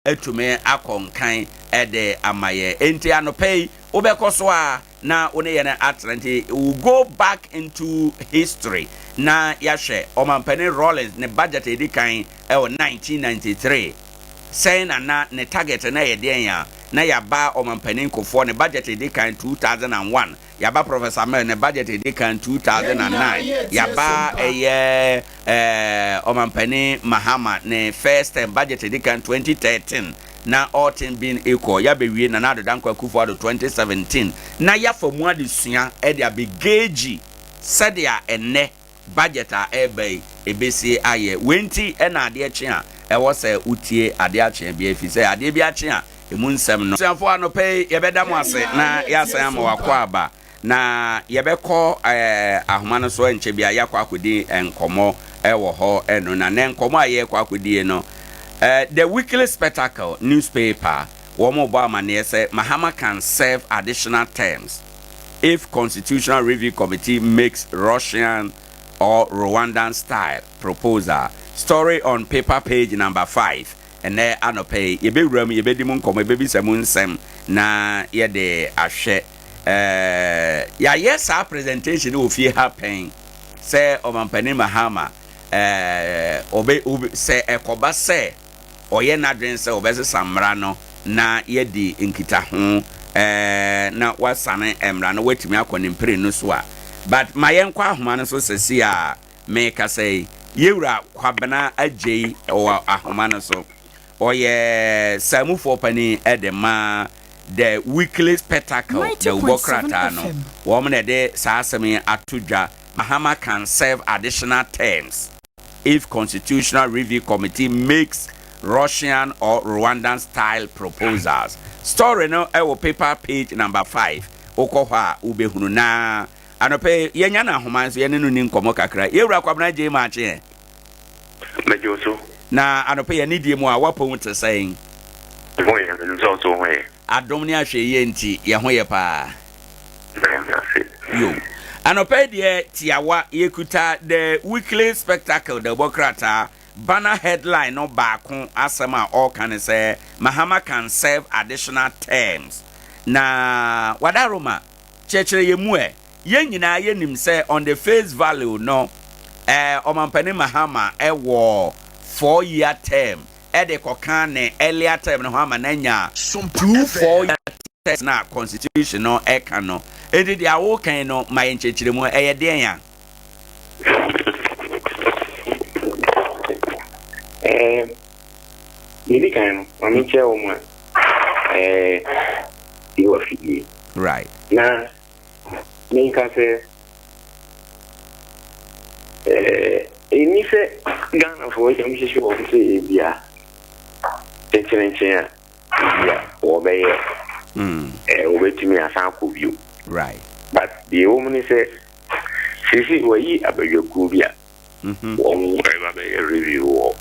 atumi akɔ nkan de ama yɛn. Enti anɔpa yi, wobɛkɔ so a na wo ne yɛn atena. Nti we go back into history na yɛahwɛ Ɔmampanin Rawlings ne budget a ɛdi kan wɔ 1993. Sɛn na na ne target no yɛ deɛn a na yɛaba Ɔmampanin Kufuor ne budget a ɛdi kan 2001. Yɛaba Professor Mills ne budget a ɛdi kan 2009. Yɛaba ɛyɛ Ɔmampanin Mahama ne first term budget a ɛdi kan 2013 na all things being equal yɛabɛwie Nana Addo Dankwa Akufo-Addo 2017 na yɛafa mu adesua de abɛgauge sɛdeɛ ɛnnɛ budget a ɛreba yi ɛbɛsie ayɛ. Wei nti na adeɛ kye a ɛwɔ sɛ wotie adeɛ akye biara ɛfiri sɛ adeɛ bi akye a Emu nsɛm no. Abusuafoɔ, anɔpa yi yɛbɛda mo ase na yɛasan ama w'akwaaba, na yɛbɛkɔ ahoma no so ɛnkyɛ biara yɛakɔ akɔdi nkɔmmɔ wɔ hɔ ɛno. Na nɛ nkɔmmɔ a yɛrekɔ akɔdie no, The Weekly Spectacle newspaper, wɔn rebɔ amaneɛ sɛ Mahama can serve additional terms if Constitutional Review Committee makes Russian or Rwandan style proposal. Story on paper page number 5. Ɛnnɛ anɔpa yi, yɛbɛwura mu, yɛbɛdi mu nkɔmmɔ, yɛbɛbisa mu nsɛm na yɛde ahwɛ. Ɛɛ, yɛayɛ saa presentation no wɔ fie ha pɛn sɛ Ɔmampanin Mahama, ɛɛ, ɔbɛ, ɔbɛ, sɛ ɛkɔba sɛ ɔyɛ n'adwene sɛ ɔbɛsesa mmara no na yɛadi nkitaho, ɛɛ, na wasane mmara no, watumi akɔ ne mprenu so a. But ma yɛnkɔ ahoma no so sɛsi a merekasa yi, Yewura Kwabena Adjei wɔ ahoma no so. Ɔyɛ Samufoɔ panin de ma The Weekly Spectacle dawubɔ 90.7 krataa no. FM. Wɔn na ɛde saa asɛm yi ato dwa, Mahama can serve additional terms if Constitutional Review Committee makes Russian or Rwandan style proposals. Story no wɔ paper page number 5. Wokɔ hɔ a wobɛhunu. Na Anɔpa yi, yɛanya no ahoma nso yɛne no nni nkɔmmɔ kakra. Yɛwura Kwabena Gyei Maakye ɛ? Mɛgye wo so. Na anɔpa yi, anidie mu a, w'apɔw te sɛn? Me ho yɛ, menim sɛ wo nso wo ho yɛ. Adom ne ahwɛyie nti, yɛn ho yɛ paa. Meda Nyame ase. Yo. Anɔpa yi deɛ, tiawa, yɛkuta The Weekly Spectacle dawubɔ krataa, banner headline no baako asɛm a ɔreka ne sɛ, Mahama can serve additional terms. Na Wadaroma, Kyerɛkyerɛ yɛn mu ɛ. Yɛn nyinaa yɛnim sɛ on the face value no eh, Ɔmampanin Mahama wɔ 4 year term de kɔka ne earlier term no ho ama no anya 2 4 year terms no a constitution no ka no. Enti deɛ woka yi no ma yɛn nkyerɛkyerɛmu, ɛyɛ deɛn a? Eh, deɛ ɛdi kan no, ma menkyerɛ wɔn a eh, yɛwɔ afidie. Right. Na menka sɛ eh, ɛnni sɛ Ghanafoɔ yam hyehye wɔn sɛ ebia kyenkyerenkyen a ebia wɔbɛyɛ eh, wɔbɛtumi asan akɔ bio. Right. But deɛ ɛwɔ mu ne sɛ seesei wɔayi abadwakuo bi a Wɔn ɛba bɛyɛ review wɔ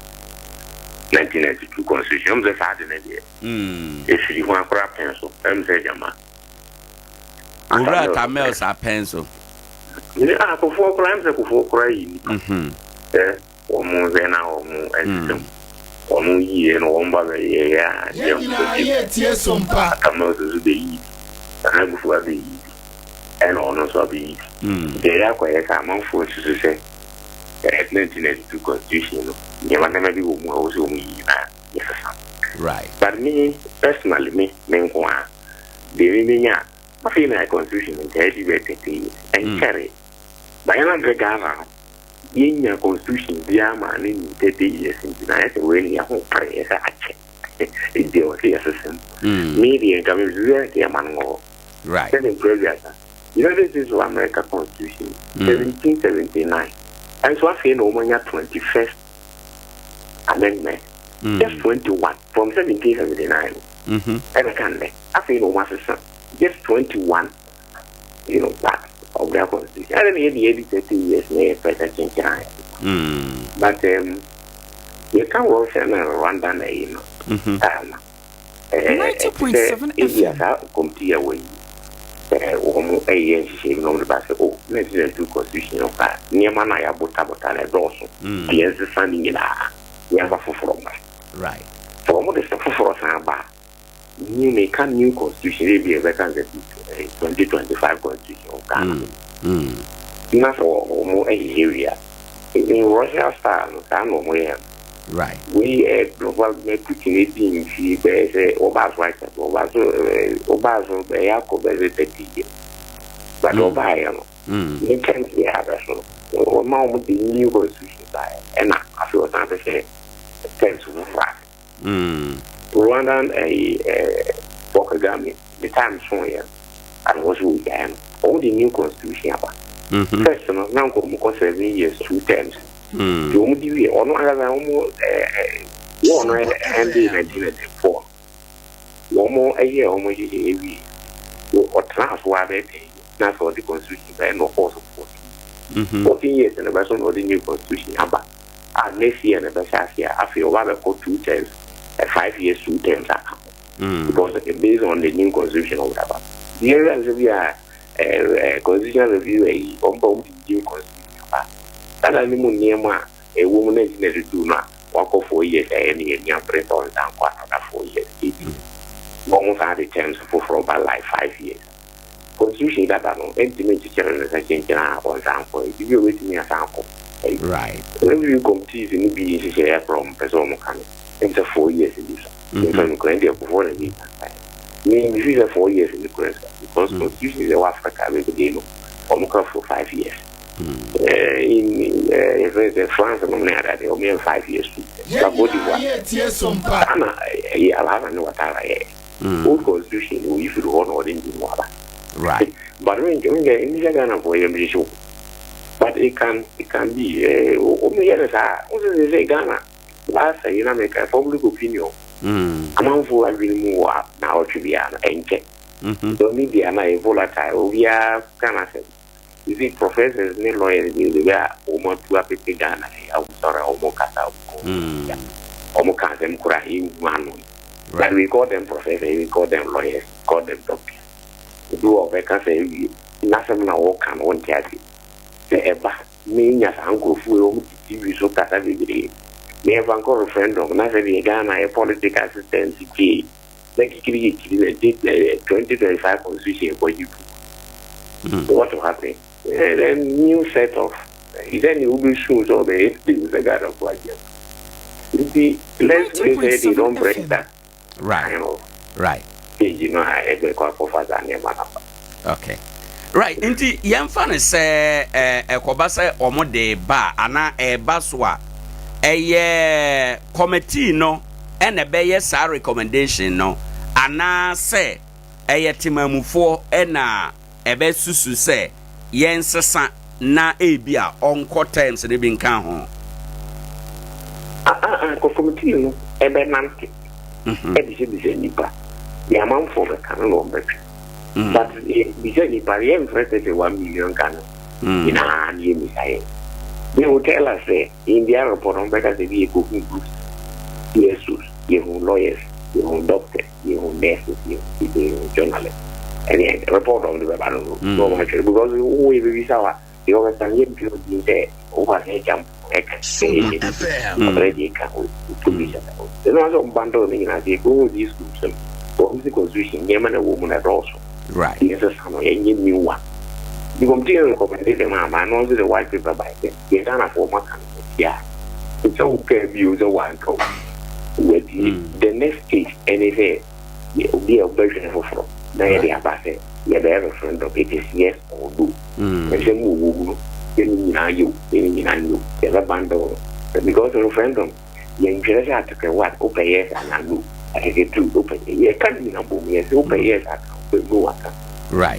1992 constitution. Ɛmu sɛ saa de no deɛ ɛfiri ho akora pɛn so. Ɛmu sɛ gyama. Owura Atta Mills apɛn so. Ne a Kufuor koraa, ɛmu sɛ Kufuor koraa yi nipa. Sɛ wɔn hwɛ na wɔn ɛsesa mu. Wɔn yie no wɔn ba bɛyɛ yɛ a Yɛn deɛ nyinaa yɛretie so mpa. Atta Mills nso bɛyi bi. Nana Akufo abɛyi bi. Ɛna ɔno nso abɛyi bi. Nti ɛyɛ akɔyɛ sɛ amanfoɔ susu sɛ 1992 constitution no nneɛma nneɛma bi wɔ mu a ɛwɔ sɛ wɔn yiyi na yɛsesa. Right. But me personally me me nko ara deɛ me menya a afei na constitution no nkyɛn adi bɛyɛ 30 years ɛnkyɛre. But yɛn abrɛ Ghana no yɛnya constitution biara ma ne nni 30 years nti na ayɛ sɛ wei no yɛn ho pere yɛ sɛ akyɛ nti ɛwɔ sɛ yɛsesa mu. Me deɛ nka me susu sɛ nka yɛma no wɔ hɔ. Right. Sɛde mprɛ aduasa United States of America Constitution, 1779, ɛnso afei na wɔanya 21st Amendment, just 21 from 1779 no, ɛna ka nnɛ, afei na wɔasesa just 21 part of their constitution. Ɛna na yɛde yɛdi 30 years na yɛ pɛ sɛ kyenkyen ayɛ. But yɛka Russia na Rwanda na ɛyi no, Ɛte sɛ ebia saa kɔmiti a wɔayi sɛ wɔyɛ nhyehyɛe bi na wɔde ba sɛ, oh, 1992 Constitution no koraa, nneɛma no a yɛabotabota no ɛdɔɔso, nti yɛnsesa ne nyinaa, yɛmfa foforɔ mmra. Right. Sɛ wɔn de sɛ foforɔ san ba a, new meka new constitution, ebi ɛbɛka sɛ 2025 constitution of Ghana. Na sɛ wɔn ɛhyehyɛ wie a, in Russia style no, saa na wɔn yɛ no. Wei ɛ Vladimir Putin edi mfie bɛyɛ sɛ ɔbaa so akyɛ, ɔbaa so bɛyɛ akɔ bɛyɛ sɛ 30 years. But ɔbaayɛ no, ne terms yɛ abɛ so no, ɔma wɔn de new constitution baayɛ, ɛna afei ɔsan bɛhyɛ terms foforɔ ase. Rwandan ɛyi Paul Kagame the time so yɛ ana wɔn so wɔgyaeɛ no, wɔn de new constitution aba. First no, na nka wɔn kɔ 7 years, two terms. Nti wɔn di wie, ɔno ankasa wɔn wɔn no ɛnde 1994 wɔn ɛyɛ wɔn hyehyɛ ewie, ɔtena so abɛɛ 10 years na sɛ ɔde constitution bɛyɛ na ɔkɔɔ so 14 years na ɛbɛso na ɔde new constitution aba a, next year na ɛbɛhyɛ ase a, afei ɔba abɛkɔ two terms, 5 years, two terms aka ho, because based on the new constitution or whatever. Yɛn yɛn sɛ bi a constitutional review ɛyi, wɔn ba wɔn de new constitution aba dada ne mu nneɛma a ɛwɔ mu 1992 no a, wakɔ 4 years, ɛyɛ ne yɛ ní abere sɛ ɔnsan kɔ another 4 years. Ebi wɔn san de terms foforɔ ba like 5 years. Constitution dada no ɛntumi nkyekyere ne nsa kyɛnkyɛn a ɔnsan kɔ ebi bi a obetumi asan kɔ. Review committees no bi nhyehyɛ yɛ korɔ, ɔmo pɛ sɛ ɔmo ka no ɛm sɛ 4 years bi so nfa no kura ɛndeɛ foforɔ na bi kan me me fi sɛ 4 years ni kura sa, because constitution sɛ wɔ Africa bebree no, ɔmo ka for 5 years. In yɛfrɛ sɛ France nom ne adade, ɔmo yɛ 5 years too. Ba Cote d'Ivoire Yɛ tie so mpa. Ana ɛyɛ Alhassane Ouattara yɛ old constitution oyi firi hɔ na ɔde ndi mu aba. But when nhyɛ Ghana for yɛ mbɛhyehyɛ wo, but it can be ɔmo yɛ no saa wo sɛ Ghana last yi na meka public opinion, amanfoɔ adwene mu wɔ na ɔtwe biara no ɛnkyɛ. So media na yɛ volatile, obiara ka na sɛ you see professors ne lawyers bi de a wɔn atu apete Ghana yi awusɔre a wɔn kasa, wɔn ka asɛm kora ehu ano. But we call them professors, we call them lawyers, we call them doctors. Obi wɔ ɔbɛka sɛ ewie n'asɛm na wɔka no, wɔnte ase sɛ ɛba menya saa nkurɔfoɔ yi, wɔn te TV so kasa bebree na yɛfa nkɔ referendum na sɛ deɛ Ghana yɛ political system si tie na kikiri kikiri na gye 2025 constitution ɛkɔ gye fu, what will happen? Then new set of then you will be sure so ɔbɛyɛ sɛ Ghana fo agye. Nti let's pray say they don't break that kind of page no a ɛbɛkɔ akɔfa saa nneɛma no aba. Okay, right, nti yɛmfa no sɛ ɛkɔba sɛ ɔmo de ba anaa ɛba so a, ɛyɛ committee no ɛna ɛbɛyɛ saa recommendation no, anaasɛ ɛyɛ temamufoɔ ɛna ɛbɛsusu sɛ yɛnsesa na ebi a ɔnkɔ terms no bi nka ho? Ah, ah, ah, committee no ɛbɛnante ɛbisabisa nipa deɛ amanfoɔ bɛka no na ɔmbɛtwe. But bisa nipa, yɛmfrɛ sɛ 1 million Ghana nyinaa ne yɛmmisa yɛn. They will tell us sɛ in their report, ɔmbɛka sɛ bi yɛkɔhu groups, CSOs, yɛhu lawyers, yɛhu doctors, yɛhu nurses, yɛhu people, yɛhu journalists, ɛne report ɔmde bɛba no no na ɔma atwerɛ, because wo yɛbɛbisa wa deɛ ɔbɛka no, yɛmpɛ odin sɛ woba sɛ ɛgya ɛka ɔbrɛ deɛ ɛka producer ɛno sɛ ɔmbandɔ no nyinaa sɛ yɛkɔhu these groups no, wɔm sɛ constitution nneɛma no ɛwɔ mu no ɛdɔɔso, yɛsesa no, yɛnyɛ new one. The committee recommended them ama no nso the white paper by then yɛ Ghanafoɔ maka no tia sɛ wokaa bio sɛ wanka o wadi. The next stage ɛne sɛ obi a wobɛhwɛ foforɔ na yɛde aba sɛ yɛbɛyɛ referendum, it is yes or no. Ɛsɛ mu wɔ mu no, yɛne nyinaa yɛ o, yɛne nyinaa nyɛ o, yɛbɛbandɔ no, because referendum yɛntwerɛ sɛ article 1 wopɛ yes anaa no, article 2 wopɛ, yɛka no nyinaa bom, yɛ sɛ wopɛ yes aka, wopɛ no aka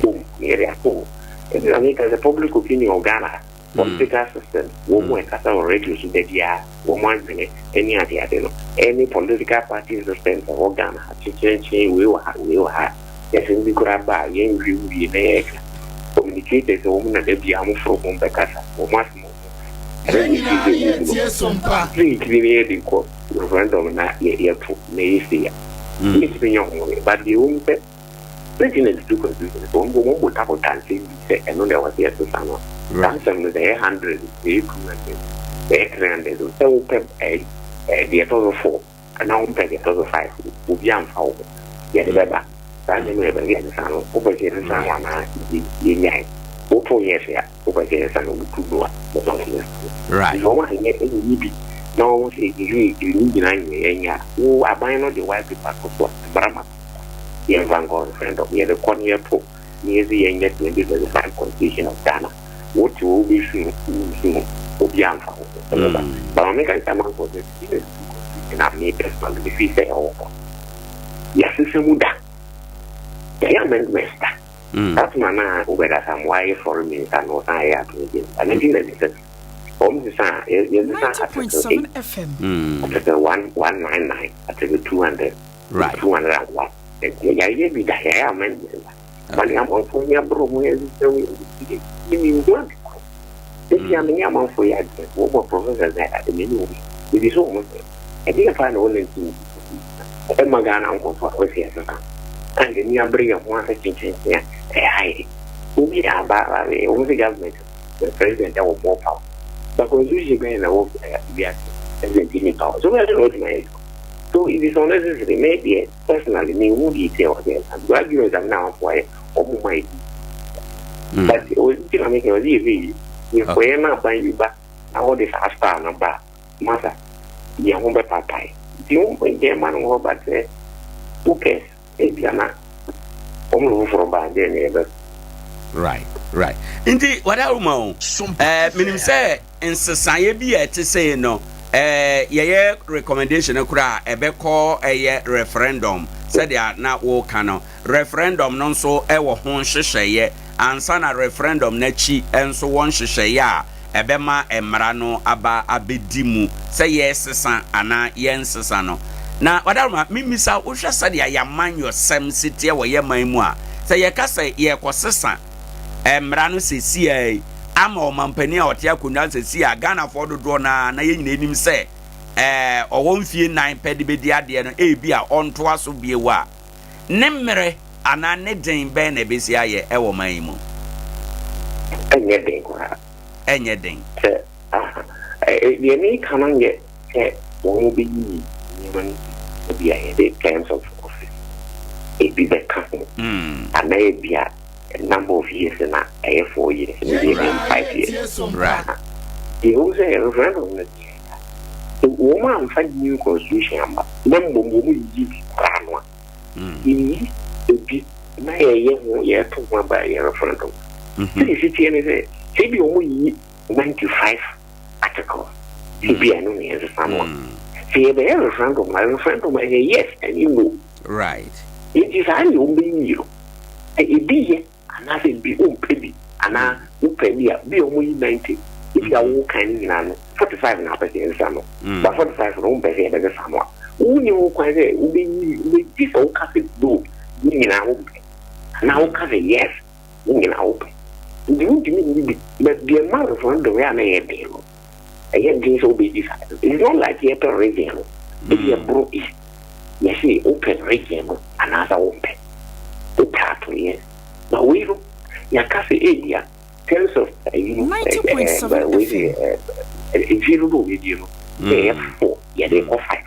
bom na yɛde ato. Ɛnti na meka sɛ public opinion wɔ Ghana ha, political system, wɔn mu ɛkasa wɔ radio so da biara, wɔn mu adwene ɛne adeade no, ɛne political party system ɛwɔ Ghana ha kyekyerɛkyerɛ, wei wɔ ha, wei wɔ ha, yɛsɛm bi koraa ba a yɛnhwɛ wie na yɛka communicators wɔn mu na da biara mo foro wɔn bɛkasa wɔn asɛm wɔn Yɛn nyinaa yɛtie so mpa. Tiri ne yɛde kɔ referendum na yɛto na yɛsi ya yɛtumi nyɛ ho yɛ, but deɛ wɔm sɛ 1992 constitution sɛ wɔn botabota nsɛm bi sɛ ɛno na ɛwɔ sɛ yɛsesa no, saa nsɛm no sɛ ɛyɛ 100, sɛ ɛyɛ 200, sɛ ɛyɛ 300, sɛ wopɛ ɛɛ deɛ ɛtɔ so four. Anaa wompɛ deɛ ɛtɔ so five, obi amfa wo ho, yɛde bɛba. Saa nneɛma yɛ bɛyɛ yɛsesa no, wopɛ sɛ yɛsesa no anaa yɛnyae? Woto yes a, wopɛ sɛ yɛsesa no, woto no a, wopɛ sɛ yɛsesa no. Nti wɔn anyɛ ɛnyi bi na wɔn sɛ yɛyi ne nyinaa nyɛ yɛnyɛ a, wo aban no de white paper to so a, mmara ma yɛmfa nkɔ referendum, yɛde kɔ ne yɛto na yɛsi yɛnyɛ 2025 Constitution of Ghana. Wote hɔ wobɛsu no, wonsu no, obiara mfa wo ho. Ɛbɛba. But ma menka nkyerɛ amanfoɔ sɛ 2022 Constitution a me personally me feel sɛ ɛwɔ hɔ. Yɛasesa mu da. Yɛayɛ amendments da. Saa tuma no a Obed Asamoah yɛ foreign minister na ɔsan yɛ attorney general. 1996 wɔn sesa a yɛsesa article 8, article 1 199, article 200, 201. Yɛayɛ bi da, yɛayɛ amendment da. Ma ne amanfoɔ ne aborɔ ho yɛsesa mu yɛsesa mu menhu ade koro. Ebi a me ne amanfoɔ yɛ adwene, wɔbɔ professors na ɛde me ne wɔn. Ebi so wɔn sɛ ɛdeɛ paa na wɔn 1996 ɛma Ghana nkɔso a wɔsi ɛsesa a yɛni abere yɛn ho ase kyenkyenkyen a ɛyɛ ayɛ obi a aba wɔn sɛ government president ɛwɔ more power, but constitution bɛyɛ na wɔ wiase president ni power so bɛyɛ na ɔtuma yɛ. So it is unnecessary. Me deɛ, personally, me hu deɛ ti a wɔde ɛsa because argument am na amanfoɔ ayɛ wɔn ma yɛ, but osi na mi kɛ ɔsi yɛ fɛ yi yɛkɔyɛ na aban bi ba na wɔde saa style na ba masa yɛn ho bɛpapae nti wɔn nkyɛn ma no hɔ, but sɛ who cares? Ebia na wɔn no foforɔ ba deɛ ne yɛbɛ. Right, nti wadaroma o, menim sɛ nsesaeɛ bi a ɛte sei no, yɛyɛ recommendation koraa a ɛbɛkɔ ɛyɛ referendum. Sɛdeɛ na wɔka no, referendum no nso ɛwɔ ho nhyehyɛeɛ ansa na referendum n'akyi nso wɔ nhyehyɛeɛ a ɛbɛma mmara no aba abɛdi mu sɛ yɛsesa anaa yɛnsesa no. Na wadaroma, mimisa, wohwɛ sɛdeɛ yɛamanyɔsɛm si teɛ wɔ yɛ man mu a, sɛ yɛka sɛ yɛkɔsesa mmara no sesia yi ama ɔmampanin a ɔte akonnwa sesia a Ghanafoɔ dodoɔ naa na yɛn nyinaa anim sɛ ɔwɔ mfie 4 pɛ de bɛdi adeɛ no, ebi a ɔntoa so bio a, ne mmerɛ anaa ne den bɛn na ɛbɛsi ayɛ ɛwɔ man yi mu? Ɛnyɛ den koraa. Ɛnyɛ den. Sɛ deɛ meka no nyɛ sɛ wɔn bɛyiyi nneɛma no bi a yɛde terms of office ebi bɛka ho anaa ebi a number of years na ɛyɛ 4 years ne bi ɛyɛ 5 years. Deɛ ɛwɔ sɛ referendum no deɛ, wɔn amfa new constitution amba na mmom wɔn yiyi bi koraa no a, yiyi ebi na yɛyɛ ho yɛto ho aba yɛ referendum. Sɛ esi tie ne sɛ ebi wɔn yiyi 95 articles ebi a ɛno na yɛnsesa no a, sɛ yɛbɛyɛ referendum a, referendum ɛyɛ yes ɛne no. Nti saa deɛ wɔn bɛyiyi no, ebi yɛ anaasɛ bi wompɛ bi anaa wopɛ bi a bi a wɔn yi 90, ebi a wɔn kan ne nyinaa no 45 na apɛ sɛ yɛnsesa no, ba 45 no wompɛ sɛ yɛbɛsesa no a, wonni ho kwan sɛ wobɛyi wobɛgye sɛ woka sɛ no ne nyinaa wompɛ anaa woka sɛ yes ne nyinaa wopɛ. Nti wontumi nyi bi, but deɛ ma referendum yɛ a na ɛyɛ den no, ɛyɛ den sɛ wobɛyi saa. It's not like yɛpɛ region no, ebi ɛboro east, yɛse wopɛ region no anaasɛ wompɛ, wopɛ ato yes, na wei no yɛaka sɛ ebi a terms of ayi no wei sɛ mfie no na ɔbɛdie no sɛ ɛyɛ four, yɛde kɔ five.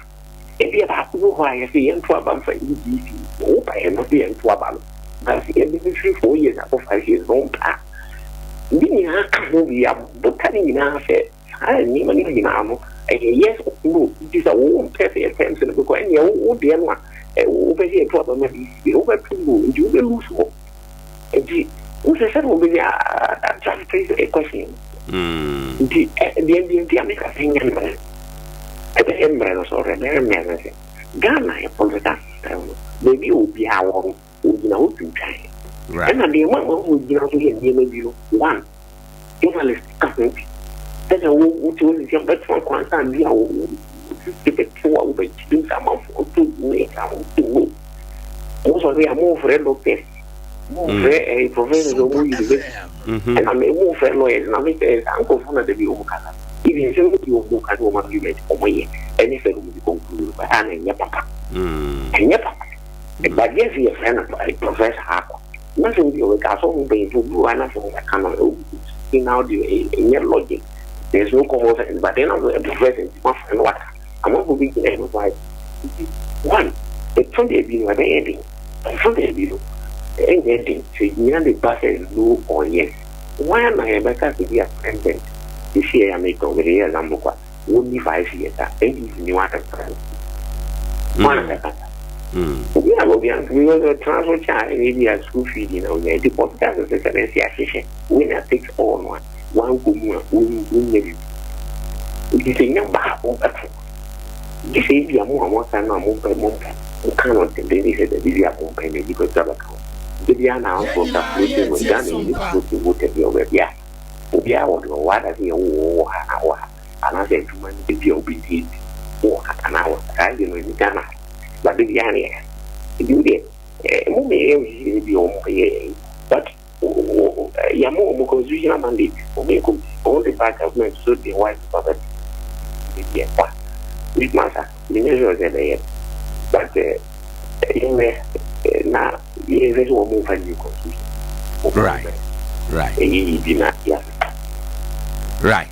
Ebi a baako bi hɔ a yɛsɛ yɛnto aba mfa yi dc, wopɛ yɛn no sɛ yɛnto aba no, but sɛ yɛde firi 4 years akɔ 5 years no, wompɛ a, ne nyinaa ka ho bi abota ne nyinaa sɛ saa nneɛma no nyinaa no ɛyɛ yes or no. Nti sɛ wompɛ sɛ yɛ terms no bɛkɔ ɛneɛ wo deɛ no a wopɛ sɛ yɛto aba ma dc, wobɛto no, nti wobɛlose hɔ. Nti wosɛ sɛ wobɛsi attract question. Nti deɛ nti a meka sɛ nyɛ mmerɛ, ɛbɛyɛ mmerɛ no, sɔrɔ ɛbɛyɛ mmerɛ no sɛ Ghana yɛ political system no, baabi a obiara wɔ no ogyina hɔ twintwan, ɛna deɛ ma ma gyina so yɛ nneɛma bi no, one journalist ka ho bi sɛdeɛ wo wote wo sisi bɛtena kwan sa bi a wo sisi bɛto a wobɛkyiri sɛ amanfoɔ to ne ka woto no, mo sɔre a momfrɛ doctors, momfrɛ professors a ɔmo university, ɛna me momfrɛ lawyers na me sɛ saa nkurɔfoɔ na dabi ɔmo kasa, even sɛ wodi ɔmo ka ne ɔmo argument ɔmo yɛ ɛne sɛ ɔmo de conclude no, ɛa na ɛnyɛ papa, ɛnyɛ papa. But yes, yɛfrɛ no professor akɔ na sɛ obi ɔbɛka asɔfo mpanyinfoɔ bi wɔ ha na sɛ wɔbɛka no now de ɛnyɛ logic, there is no common sense, but then as a professor nti mafrɛ no waka amanfoɔ bi gyina ɛno so ayɛ. Nti one, ɛtɔ da bi no ɛbɛyɛ den, ɛtɔ da bi no ɛnyɛ den. Sɛ nyina de ba sɛ no or yes, wɔn na yɛbɛka sɛ bi a president sisi ɛyɛ America, wɔde yɛ example kwa, wɔnni 5 years a NDC ni wɔn akasa wɔn na bɛka obi a obi a because ɔtena so kyɛ a, ɛna ebi a school feeding na onya. Nti political system sɛ ɛsi ahyehyɛ winner takes all no a, wankɔ mu a wonya bibi. Nti sɛ nya baako bɛto gye sɛ ebi a mo a moaka no a mompɛ moka no dendenden sɛ dabi bi a mompɛ no nipa bi abɛka ho de bi a na ahofoɔ ka floating vote. Ghana yi ne floating vote bi a baabi a obiara wɔ deɛ ɔwɔ ada sɛ yɛwɔ wɔ ha na wɔ ha anaasɛ adwuma no baabi a wobɛdi adi wɔ ha anaa wɔ saa deɛ no ɛni Ghana ha ba de biara ne yɛka. Nti wo deɛ mo meyɛ nhyehyɛ bi a wɔn yɛ, but yɛma wɔn constitutional mandate, wɔn yɛ committee, wɔn de ba government so de white paper bi de ɛba bi masa. Menyɛ sure sɛ ɛbɛyɛ, but yɛhwɛ na yɛhwɛ sɛ wɔn mfa new constitution ɛyɛ yi bi na yɛasesa. Right,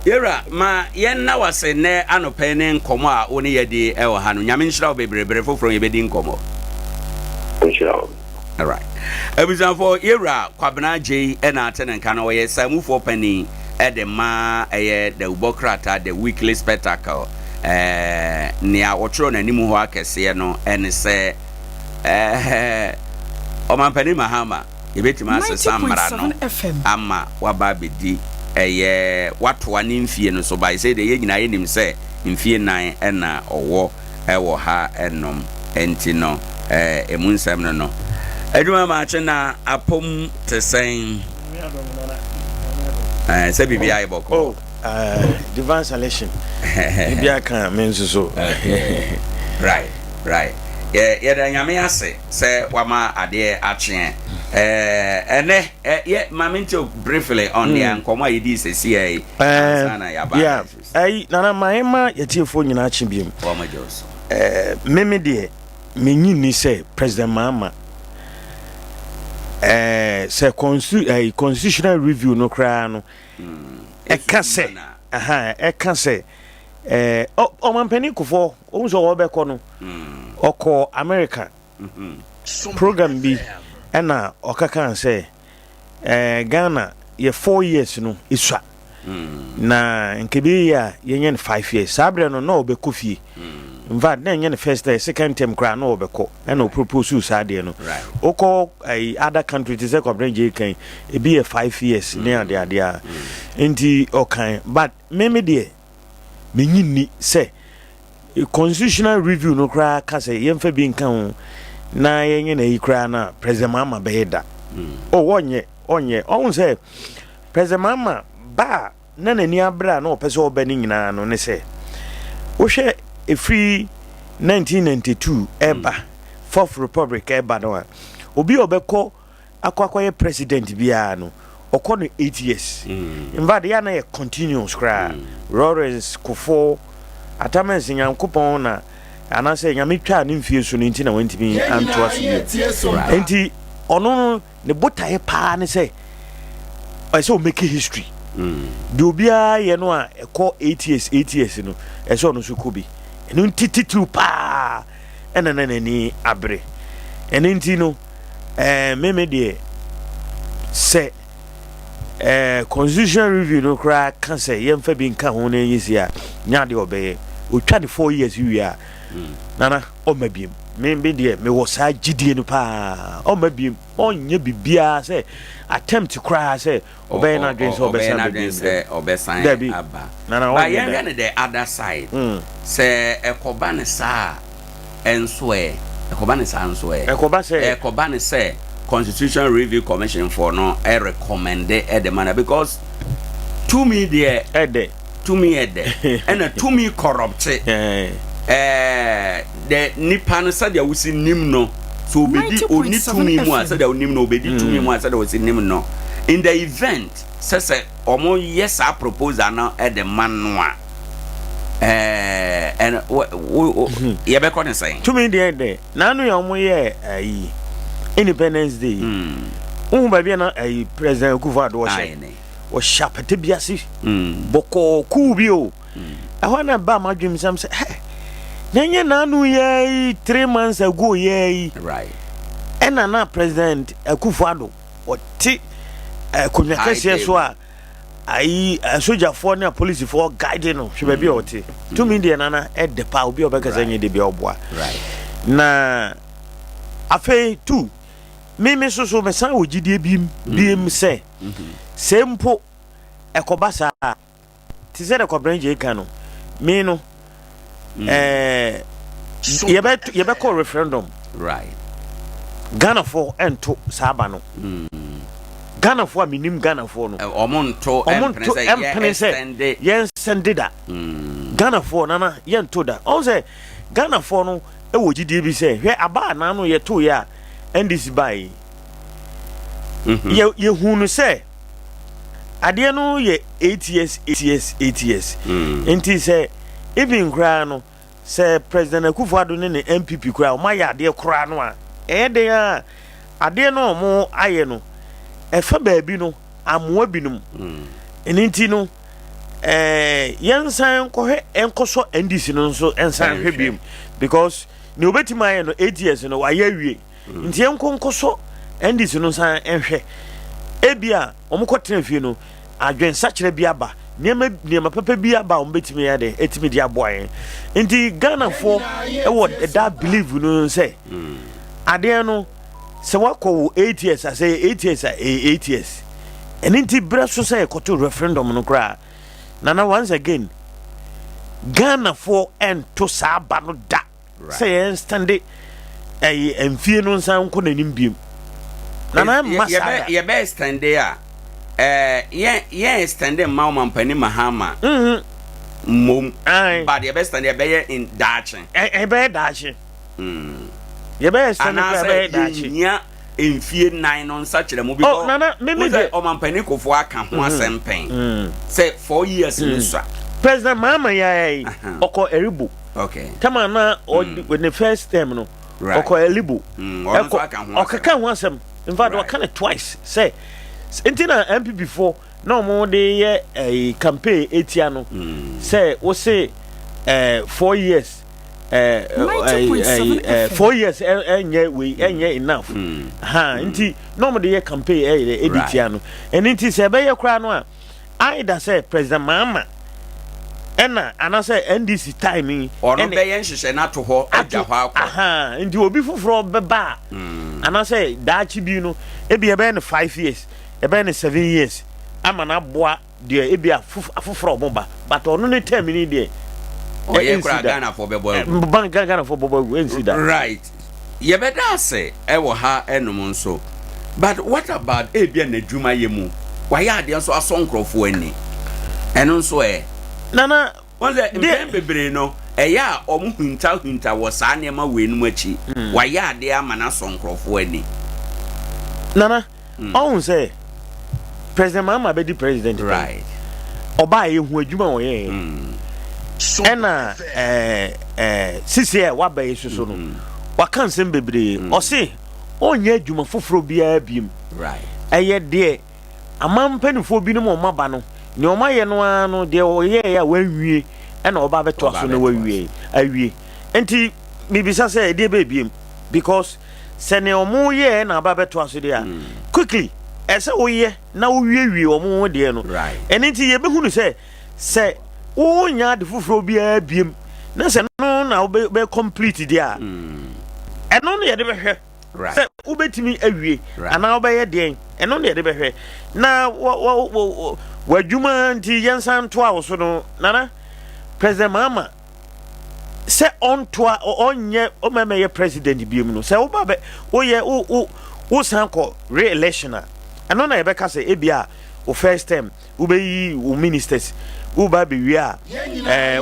yɛwura, ma yɛnna wase nnɛ anɔpɛ ne nkɔmmɔ a wo ne yɛdi ɛwɔ ha no. Nyame nhyira wo bebree. Foforɔ yɛbɛdi nkɔmmɔ. Nhyira wo. Alright, abusuafoɔ, yɛwura Kwabena Gyei ɛna ate ne nka no. Ɔyɛ samufoɔ panin ɛde ma ɛyɛ dawubɔ krataa The Weekly Spectacle. Nea wɔtwerɛ n'anim hɔ akɛseɛ no ɛne sɛ ɔmampanin Mahama yɛbɛtumi asesa mmara no 90.7 FM. ama waba abɛdi ɛyɛ watoa ne mfie no so ba. Sɛ deɛ yɛn nyinaa yɛnim sɛ mfie 4 ɛna ɔwɔ ɛwɔ ha ɛnom. Nti no ɛmu nsɛm no adwuma maakye na apom te sɛn sɛ biribi ayɛ bɔkɔ. Oh, divine selection biribi aka me nso so. Right, yɛda Nyame ase sɛ wama adeɛ akyeɛ. Ɛnɛ yɛ maame nti briefly on deɛ nkɔmmɔ a yɛdii sɛsiɛ yi ansa na yɛaba. Yeah, ɛyi Nana ma yɛtiefoɔ nyinaa kye biom. Wɔn gye wo so. Meme deɛ, menyi ni sɛ President Mahama sɛ constitutional review no koraa no ɛka sɛ aha, ɛka sɛ ɔmampanin Kufuor ɔhu sɛ ɔbɛkɔ no, ɔkɔ America program bi ɛna ɔkaka sɛ Ghana yɛ 4 years no esua na nka bi yɛ a yɛnyɛ no 5 years. Saa berɛ no na ɔbɛkɔ fie. In fact, na ɛnyɛ no first time, second term koraa na ɔbɛkɔ ɛna ɔpropose saa deɛ no. Wokɔ ɛyi other country te sɛ Kwabena Gye kan, ebi yɛ 5 years ne adeade a nti ɔkan. But meme deɛ, menyi nni sɛ constitutional review no koraa ka sɛ yɛmfa bi nka ho na yɛnyɛ na yi koraa na President Mahama bɛyɛ da o. Wɔnyɛ, ɔnyɛ. Ɔhu sɛ President Mahama ba a na n'ani abere a na ɔpɛ sɛ ɔbɛ no nyinaa no ne sɛ wohwɛ ɛfiri 1992 ɛba, Fourth Republic ɛba no a, obi a ɔbɛkɔ akɔyɛ president biara no, ɔkɔ no 8 years. In fact, yɛ na yɛ continuous koraa. Rawlings, Kufuor, Atta Mills, Nyankopɔn na anaasɛ Nyame twaa ne mfie so no nti na wantumi antoa so bio. Nti ɔno no ne botaeɛ paa ne sɛ ɛsɛ ɔmake history. Deɛ obiara yɛ no a ɛkɔ 8 years, 8 years no, ɛsɛ ɔno nso kɔ bi. Ɛno nti titiriw paa ɛna na n'ani abere. Ɛno nti no meme deɛ, sɛ constitutional review no koraa ka sɛ yɛmfa bi nka ho na ɛnyɛ si a, nya adeɛ ɔbɛyɛ. Ɔtwa ne 4 years wie a, Nana, ɔmma biem. Me deɛ, mewɔ saa gyidie no paa, ɔmma biem. Ɔnyɛ biribiara sɛ attempt koraa sɛ ɔbɛyɛ n'adwene sɛ ɔbɛsan ba biem. Sɛ ɔbɛsan Dabi. aba. Nana, ba ɔnyɛ yɛnhwɛ da. no the other side sɛ ɛkɔba ne saa a ɛnso ɛ ɛkɔba ne saa nso ɛ Ɛkɔba sɛ ɛkɔba ne sɛ Constitution Review Commission foɔ no ɛrecommend ɛde ma no, because tumi deɛ ɛdɛ. Tumi ɛdɛ, ɛna tumi corrupt. The nipa no, sɛdeɛ wosi nim no so, obedi oni 90.7 tumi mu a FM. sɛdeɛ onim no, obedi tumi mu a sɛdeɛ wosi nim no, in the event sɛ ɔmo yɛ saa proposal no ɛde ma no a, ɛno wo yɛbɛkɔ ne sɛn? Tumi deɛ dɛ n'ano yɛ. Ɔmo yɛ ayi Independence Day, wohu baabi a na ayi President Akufo Addo ɔhyɛ Aye ne. ɔhyɛ apata bi ase bɔkɔɔ kuu bi o. Ɛhɔ na ba ma adwene sɛm sɛ hɛ. Na ɛnyɛ n'ano yɛ yi 3 months ago yɛ yi ɛna na President Akufo Addo ɔte akonnwa kɛseɛ so a ayi asogyafoɔ ne apolisifoɔ guide no. Hwɛ baabi a ɔte. Tumi deɛ, Nana, ɛdɛ paa. Obi a ɔbɛkasa nyɛ de bia ɔboa. Na afei tu mímí soso mesan wɔ gyidie biem biem sɛ sɛ mpo ɛkɔba saa te sɛ dɛ Kɔbrɛn gye ka no mi no, yɛbɛkɔ referendum. Ghanafoɔ ɛnto saa ba no. Ghanafoɔ a menim Ghanafoɔ no, ɔmo nto. Ɔmo nto ɛmpene sɛ yɛnsɛnde da. Ghanafoɔ, Nana, yɛnto da. Ɔmo sɛ Ghanafoɔ no ɛwɔ gyidie bi sɛ hwɛ aba a naano yɛto yɛ a NDC baa yi, yɛhu no sɛ adeɛ no yɛ 8 years, 8 years, 8 years. Nti sɛ even koraa no sɛ President Akufo Addo ne ne NPP koraa ɔmo ayɛ adeɛ koraa no a, ɛyɛ den a adeɛ no a ɔmo ayɛ no ɛfa baabi no amoa binom. Ɛno nti no yɛnsan nkɔhwɛ, nkɔsɔ NDC no nso nsan hwɛ biom, because nea obetumi ayɛ no 8 years no wayɛ awie. Nti yɛnkɔ nkɔsɔ NDC no nsan nhwɛ, ebi a wɔn kɔ tena fie no adwensakyerɛ bi aba, nneɛma nneɛma pɛpɛ bi aba a wɔn bɛtumi yɛ de etumi de aboa yɛn. Nti Ghanafoɔ ɛwɔ that believe no sɛ adeɛ no sɛ wakɔ wɔ 8 years a, sɛ 8 years a, ɛyɛ 8 years. Ɛne nti berɛ so sɛ yɛkɔto referendum no koraa, Nana, once again, Ghanafoɔ ɛnto saa ba no da sɛ yɛn stande ɛyɛ mfie no nsan nkɔ n'anim biem, Nana, mma saa da. Yɛbɛ extend a, yɛn extend mma ɔmampanin Mahama mmom, but yɛbɛ extend, yɛbɛyɛ in daakye. Ɛbɛyɛ daakye. Yɛbɛyɛ extend koraa, ɛbɛyɛ anaasɛ daakye. Yɛnyia mfie 4 no nsa kyerɛ mu Oh, because Nana, me wo sɛ deɛ ɔmampanin Kufuor aka ho asɛm pɛn sɛ 4 years no sua. President Mahama yɛ yi, ɔkɔ Eribo tama na ɔdi ne first term no, ɔkɔ Elibo. Ɔno nso aka ho asɛm. Ɔkeka ho asɛm. In fact, ɔka no twice sɛ nti na NPP foɔ na ɔmo de yɛ ɛyi campaign etia no sɛ wose 4 years, 90.7 FM. 4 years ɛnyɛ wei, ɛnyɛ enough ha. Nti na ɔmo de yɛ campaign ɛyɛ ɛdi tia no. Ɛne nti sɛ ɛbɛyɛ koraa no a, either sɛ President Mahama ɛna anaasɛ NDC time yi ɔno bɛyɛ nhyehyɛ no ato hɔ agya hɔ akɔ. Aha, nti obi foforɔ bɛba a, anaasɛ daakye bi no ebi ɛbɛyɛ no 5 years, ɛbɛyɛ no 7 years ama no aboa deɛ ebi afoforɔ a ɔmo ba, but ɔno ne term ni deɛ ɔyɛ ɛnsi koraa da. Ghanafoɔ bɛbɔ agu. Ban Ghanafoɔ bɔbɔ agu, ɛnsi da. Right, yɛbɛda ase ɛwɔ ha ɛnom nso, but what about ebia n'adwuma yɛ mu wayɛ adeɛ nso asɔ nkurɔfoɔ ani, ɛno nso ɛ? Nana, wɔn sɛ mpɛn bebree no ɛyɛ a ɔmo hunta hunta wɔ saa nneɛma wei nom akyi, wayɛ adeɛ ama no asɔ nkurɔfoɔ ani. Nana, ɔhun sɛ President Mahama bɛdi president pɛn. Ɔbaa yɛ hu adwuma a ɔyɛɛ, ɛna ɛɛ ɛɛ sisi a waba yi soso no, waka nsɛm bebree. Ɔse ɔnyɛ adwuma foforɔ biara biem. Ɛyɛ deɛ aman mpanimfoɔ binom a ɔmo aba no nea ɔmo ayɛ no ara no deɛ ɔyɛɛ a wanwie, ɛna ɔba abɛtoa Ɔba so na abɛtoa. Wawie awie. Nti mibisa sɛ ɛdeɛ bɛɛ biem, because sɛ nea ɔmo yɛɛ na aba abɛtoa so deɛ a, quickly ɛsɛ woyɛ na wowiewie ɔmo ho deɛ no. Ɛno nti yɛbɛhunu sɛ wonya ade foforɔ biara biem na sɛ no na wobɛ bɛ complete deɛ a, ɛno no yɛde bɛhwɛ sɛ wobɛtumi awie anaa wobɛyɛ deɛn. Ɛno ne yɛde bɛhwɛ na w'adwuma. Nti yɛnsan ntoa wo so no, Nana, President Mahama sɛ ɔntoa, ɔnyɛ ɔmɛmɛyɛ president biom no, sɛ woba bɛ woyɛ wo wo wosan kɔ re-election a, ɛno na yɛbɛka sɛ ebia wo first term wobɛyi wo ministers, woba abɛwie a,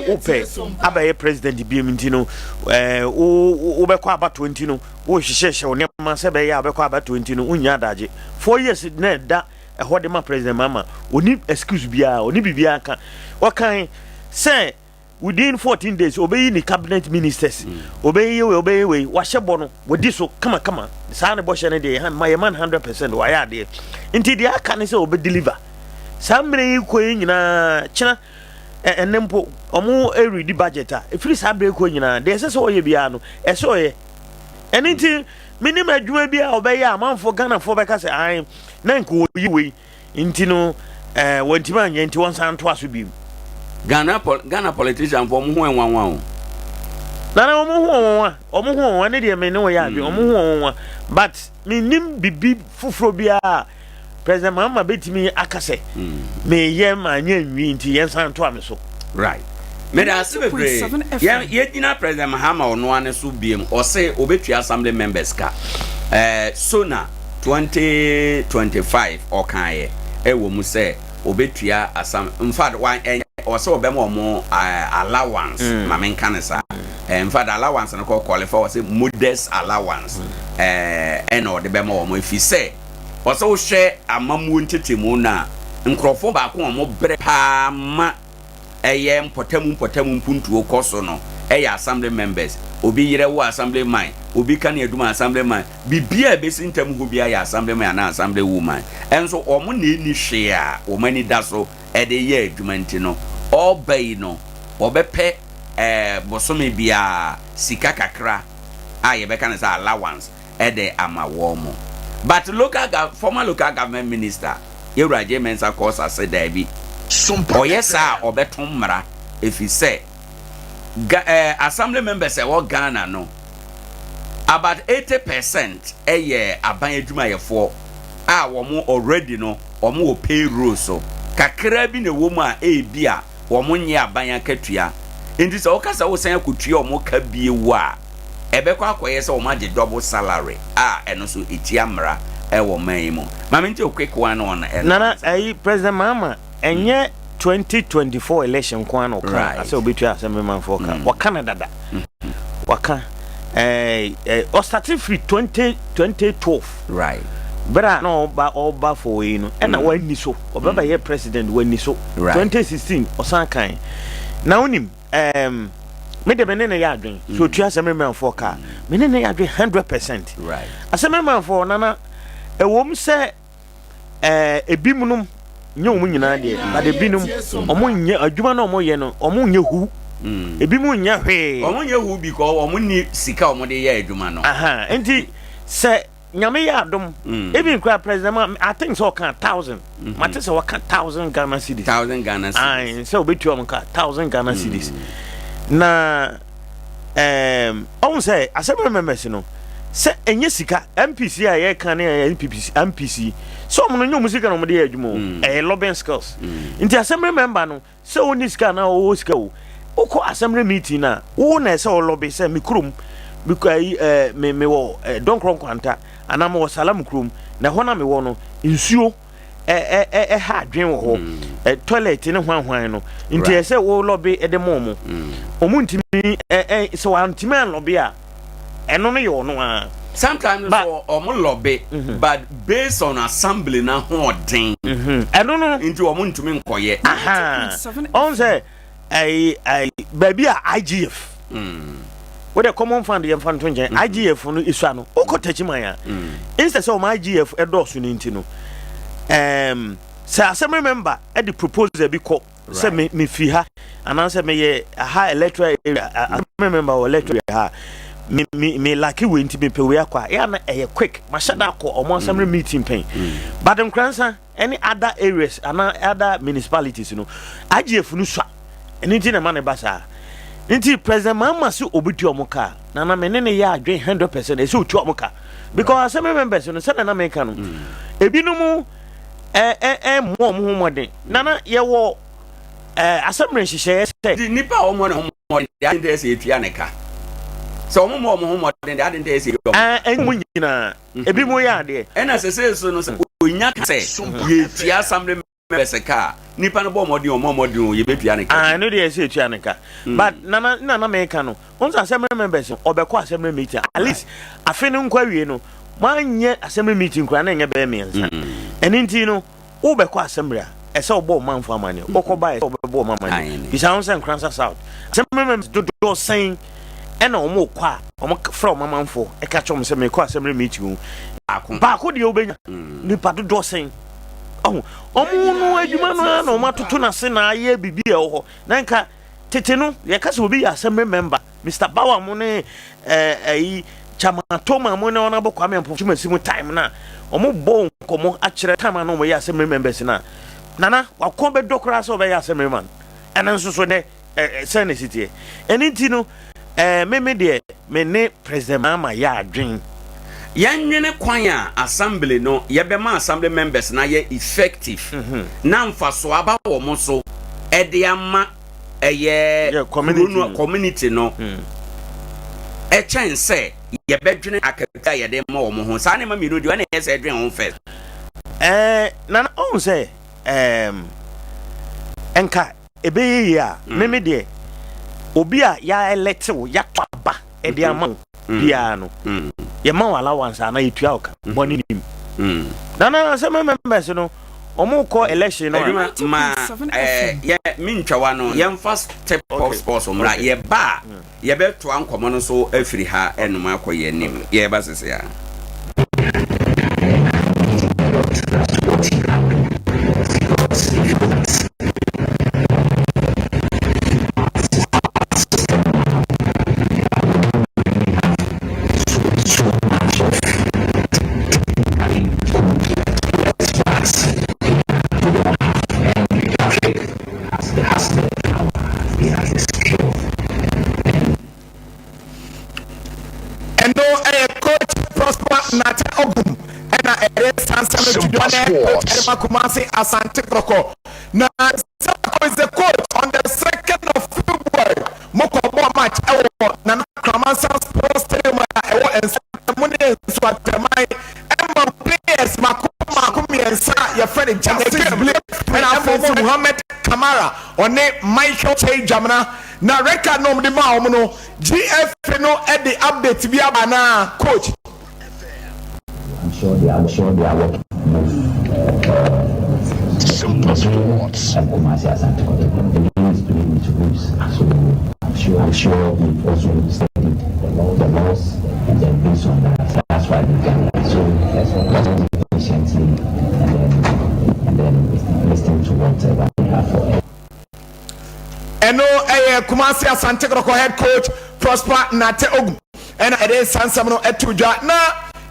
wopɛ abɛyɛ president biom. Nti no ɛɛ wo wobɛkɔ abatoɔ. Nti no wohyehyɛhyɛ wo nneɛma sɛ bɛyɛ a wobɛkɔ abatoɔ. Nti no wonnya adagye 4 years na ɛda ɛhɔ de ma President Mahama. Ɔni excuse biara, ɔni biribiara ka. Ɔkan sɛ within 14 days ɔbɛyi ne cabinet ministers, ɔbɛyi wei, ɔbɛyi wei. Wahyɛ bɔ no, wadi so kamakama. Saa ne bɔhyɛ no deɛ ma yɛ man 100%. Wayɛ adeɛ. Nti deɛ aka ne sɛ ɔbɛ deliver. Saa mmerɛ yi kɔ yi nyinaa kyena. Ɛnɛ mpo ɔmo ɛredi budget a ɛfiri saa berɛ kɔ nyinaa deɛ ɛsɛ sɛ ɔyɛ biara no ɛsɛ ɔyɛ. Ɛno nti menim adwuma bi a ɔbɛyɛ a amanfoɔ Ghanafoɔ bɛka sɛ ae na nka ɔyi wei nti no ɛɛ wɔntumi anyɛ nti wɔnsan ntoa so bio. Ghana pol Ghana politician fo ɔmo ho ɛnwanwa o. Nana ɔmo ho ɔnwanwa ɔmo ho ɔnwanwa ne deɛ me ne wɔyɛ adwene ɔmo ho ɔnwanwa but menim bibi foforɔ biara President Mahama bɛtumi aka sɛ meyɛ ma anyɛ nwi nti yɛnsan ntoa me so. Right. Meda ase bebree. Yɛn yɛgyina President Mahama ɔnoa ne so biem. Ɔse obetua assembly members ka. Eh, SONA 2025 ɔkaeɛ ɛwɔ mu sɛ obetua assembly. In fact, wa ɛnyɛ ɔsɛ ɔbɛma ɔmo eh, allowance. Mm. Ma menka ne saa. Eh, in fact, allowance no kɔ qualify ɔsɛ modest allowance. Eh, ɛna ɔde bɛma ɔmo efi sɛ Ɔsɛ wohwɛ amammuo ntetemu no a, nkorɔfoɔ baako a wɔbrɛ paa ma ɛyɛ mpɔtamu mpɔtamu mpuntuo kɔ so no yɛ assembly members. Obi yerɛ wo assembly man, obi ka ne adum assembly man, biribiara a ɛbɛsi ntam hɔ biara yɛ assembly man anaa assembly woman. Nso wɔn na ɛnni hwee a wɔn ani da so de yɛ adwuma nti no, ɔreba yi no wɔbɛpɛ eh, bosome biara sika kakra a yɛbɛka no sɛ allowance de ama wɔn. But local gov former local government minister Yewura Adjei Mensah Korsah se daabi, ɔyɛ saa a ɔbɛto mmara efisɛ Ga eh, assembly members a ɛwɔ Ghana no about 80 percent yɛ aban adwumayɛfoɔ a wɔn already no wɔn wɔ payroll so. Kakraa bi na ɛwɔ mu a ebi a wɔn nyɛ aban akatua. Nti sɛ woka sɛ wosan akɔtua wɔn ka bio a, ɛbɛkɔ akɔyɛ sɛ wɔn agye double salary a ɛno nso ɛtia mmara ɛwɔ man yi mu. Ma mente o quick one on ɛno. Nana ɛyi President Mahama ɛnyɛ 2024 election nko ara na ɔka right. asɛ obetua assemblymanfoɔ ka mm. waka no dada mm. waka ɛɛ ɛɛ ɔsate firi 20 2012 right bere a na ɔba ɔba fo yi no ɛna mm. wanni so ɔbɛba yɛ president wanni so 2016 ɔsan kan na wonim Um, me de me ne ne yɛ adwen. Mm. So otua assemblymanfoɔ ka. Me ne ne yɛ adwen 100%. Right. Assemblymanfoɔ nana ɛwom sɛ eh, ebinom nom nyɛ wɔn nyinaa deɛ but ebinom wɔn nyɛ adwuma na wɔn yɛ no wɔn nyɛ hu. Mm. Ebinom nyɛ hwee. Wɔn nyɛ hu because wɔn ni sika wɔn de yɛ adwuma no. Aha nti sɛ Nyame yɛ adom even koraa president ma I think sɛ ɔka thousand mm-hmm. mate sɛ wɔka thousand Ghana cedis thousand Ghana cedis ayi sɛ obetua wɔn ka thousand Ghana mm. cedis na ɛɛm ɔhun sɛ assembly members no sɛ ɛnyɛ sika MPC a yɛka ne NPP MPC sɛ wɔn no nyɛ wɔn sika na wɔn de yɛ adwuma o mm. ɛyɛ lobbying skills mm. nti assembly member no Sɛ ɔnni sika anaa ɔwɔ sika o, wokɔ assembly meeting no a, wo na ɛsɛ ɔlɔbe sɛ me kurom, me ayi ɛɛ me mewɔ ɛɛ Dɔnkorɔ Nkwanta anaa mewɔ Salam kurom, na ɛhɔ na mewɔ no, nsuo ɛ ɛ ɛha adwene wɔ hɔ, mm. ɛ toilet ne hwan hwan no, nti ɛsɛ wo lɔbe ɛde ma wɔn. Wɔn ntumi ɛ ɛ sɛ wɔantumi anlɔbe a, ɛno no yɛ ɔno ara. Sometimes so ɔmo lɔbe mhm. but based on assembly na hoɔden. Mhm. Ɛno no. Nti ɔmo ntumi nkɔyɛ. Ɔn sɛ ɛyi ɛyi baabi a IGF. Mm. Wo de common fund yɛn fa nto nkyɛn mm. IGF no esua no okɔ Techiman a. Mm. Instead sɛ ɔmo IGF ɛdɔɔso ne nti no ɛɛm sɛ assembly member ɛde proposal bi kɔ. sɛ me mefiri ha anaasɛ meyɛ aha electoral area assembly member wɔ electoral area ha me me me laki wei nti mepɛ wei akɔ a yɛ na ɛyɛ quick mahyɛ da akɔ ɔmo assembly mm. meeting pɛn mm. but Nkoransa ɛne other areas anaa other municipalities no IGF no sua ɛno nti na ɛma ne ba saa nti president Mahama se obetua ɔmo ka na na me ne ne yɛ adwen 100% ɛsɛ otua ɔmo ka because assembly members no sɛdeɛ na meka no mm. ebinom ɛmmɔ wɔn ho mmɔden na na yɛwɔ asɛmmere nhyehyɛeɛ sɛ. Nti nnipa a wɔmmɔ ne ho mmɔden deɛ ade nti ɛsɛ yɛtua ne ka? Sɛ wɔmmɔ wɔn ho mmɔden deɛ ade nti ɛsɛ yɛtua wɔn ka? Ɛnyɛ wɔn nyinaa, ebinom yɛ adeɛ. Ɛna sesei so no sɛ onya ka sɛ yɛtua assembly members ka a, nipa no bɔ mmɔden o, ɔmmɔ mmɔden o, yɛbɛtua ne ka. Ɛno deɛ ɛsɛ yɛtua ne ka. But nana na na meka no, wɔn sɛ assembly members no ɔbɛkɔ assembly meeting at least afe no nkɔ awie no, moanyɛ assembly meeting koraa na ɛnyɛ bɛyɛ mmiɛnsa. Ɛno nti no, wobɛkɔ assembly a, ɛsɛ wobɔ ɔmanfo amanneɛ. Wokɔ ba a, ɛsɛ wobɛbɔ ɔman amanneɛ. Bisa ho sɛ Nkoransa South assembly members dodoɔ sɛn ɛna wɔn kɔ a wɔn frɛ wɔn amanfoɔ ɛka kyerɛ wɔn sɛ mekɔ assembly meeting o. Baako deɛ wobɛnya nipa dodoɔ sɛn. Ɔho, wɔn no adwuma no ara na wɔn atoto n'ase na ayɛ biribi a ɛwɔ hɔ. Na nka tete no, yɛka sɛ obi yɛ assembly member, Mister Bawa mo ne ɛɛ ɛyi Chairman Toma mo ne Honourable Kwame Ampofo Twumasi mo time no a, wɔn bɔ nkɔmɔ akyerɛ time a na wɔn yɛ assembly members no a, Nana wakɔn bɛdɔ koraa sɛ ɔbɛyɛ assembly man. Ɛno nso so dɛ ɛ sɛn na ɛsi teɛ. Ɛno nti no, ɛɛ me me deɛ me ne President Mahama yɛ adwen. Yɛnnwene kwan a assembly no yɛbɛma assembly members no ayɛ effective na mfasoɔ aba wɔn so de ama ɛyɛ kuro no community no ɛkyɛn sɛ yɛbɛdwene akatua a yɛde ma wɔn ho. Saa nneɛma mmienu deɛ ɛna ɛyɛ sɛ ɛdwene ho first. Ɛɛ nana ɔhu sɛ ɛɛm nka ɛbɛyɛ yie a mm. meme deɛ obi a yɛaɛlɛte wo yɛato aba ɛde mm-hmm. ama wo mm. biara no mm. yɛma wo allowance anaa yɛtua wo ka bɔne nim nana sɛ me members no ɔmo kɔ election no a ma eh, yɛ mentwawa no yɛmfa step of sports mmra yɛba a Yɛbɛtoa nkɔmmɔ no so afiri ha nom akɔ yɛn anim. Yɛreba sese ara. Ɛno yɛ coach Prosper Narteh Ogum ɛna ɛde saa nsɛm no to dwa ne coach ɛde ma Kumasi Asante Kɔtɔkɔ. Na sɛ coach the coach on the second of February mo kɔ bɔ match ɛwɔ Nana Kramansa Sports Stadium a ɛwɔ Nsuatam mo ne Nsuatraman ɛma players mako mako mmiɛnsa yɛfrɛ no Justice Blake ɛna afei nso Muhammed Kamara ɔne Michael Kyei Dwamena na red card na wɔde maa wɔn no GFA no de update bi aba anaa coach? I'm sure they are sure they are working with uh, Simple Sports and Kumasi Asante Kotoko. The game is played with rules, so I'm sure I'm sure we've also studied the laws, the laws, and then based on that, that's why we've done that. So let's let's be patiently and then and then listen to whatever they have for us. Ɛno yɛ Kumasi Asante Kɔtɔkɔ head coach Prosper Narteh Ogum ɛna ɛde saa nsɛm no ɛto dwa. Na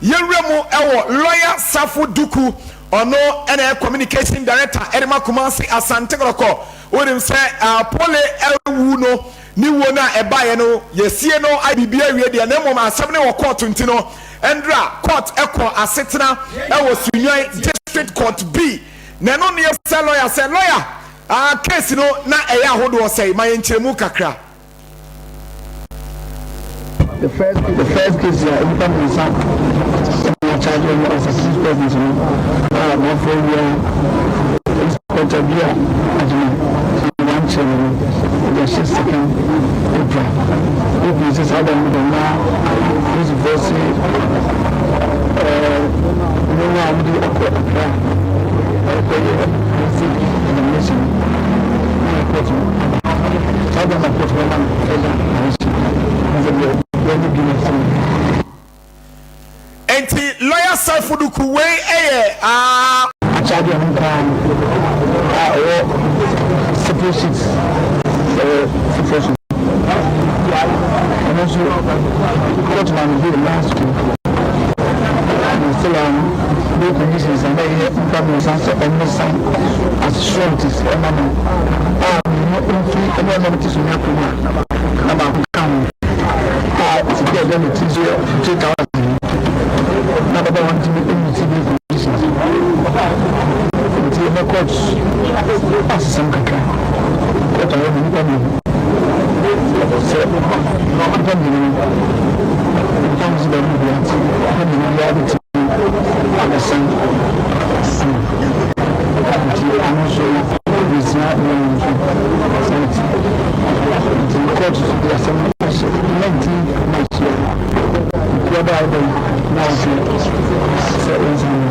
yɛwura mu ɛwɔ lawyer Safo Duku, ɔno ɛna ɛyɛ communication director ɛde ma Kumasi Asante Kɔtɔkɔ. Wonim sɛ uh, Pole awu no ne wuo no a ɛbaeɛ no yɛsie no ayɛ biribi awie deɛ na mmom asɛm no wɔ court nti no ɛndra court ɛkɔ asetena ɛwɔ Sunyani District Court B na ɛno ne yɛsɛ lawyer sɛ lawyer Ah case no na ɛyɛ ahodoɔ sɛe? Ma yɛn nkyerɛmu kakra. The first the first case a nnipa mmiɛnsa na wɔakyagye wɔn as accused persons no a amanfoɔ awia inspector bi a agyina na wɔankyerɛ no no wɔde ahyɛ second April. Wohunu sɛ saa da no da na polisifoɔ se ɛɛ nneɛma a wɔde akɔ Accra ɛrekɔyɛ forensic examination no na report no aba. Saa da na court bɛma no further direction na sɛ deɛ wɔde bi no sɛ Enti lawyer Saifu Duku wei yɛ aa. Akyɛadeɛ no nko ara no a ɛwɔ separate sheets ɛwɔ foforɔ so ɛno nso court ma no bail last week na still a no bail conditions a na ɛyɛ nnipa mmiɛnsa sɛ ɔmo san as sureties ɛma no a mmienu mfiri ɛne ɔmo a ɔmo te so nya kurom a na baako ka ho a sika a ɛda ne ti so yɛ 3000 na ababaawa no tumi meet bail conditions nti ɛnɛ court asesam kakra court ayɛ no nnipa mmienu sɛ nnipa mmienu no nnipa no sɛ baabi bia nti nnipa mmienu biara bɛtumi abɛsan ama nti ɛno nso yɛsua nneɛma nso sɛ nti nti court nso de asɛm no ahyɛ 19 March yɛ kuaba a ɛba yi na wɔhwɛ sɛ wɔnsan mu.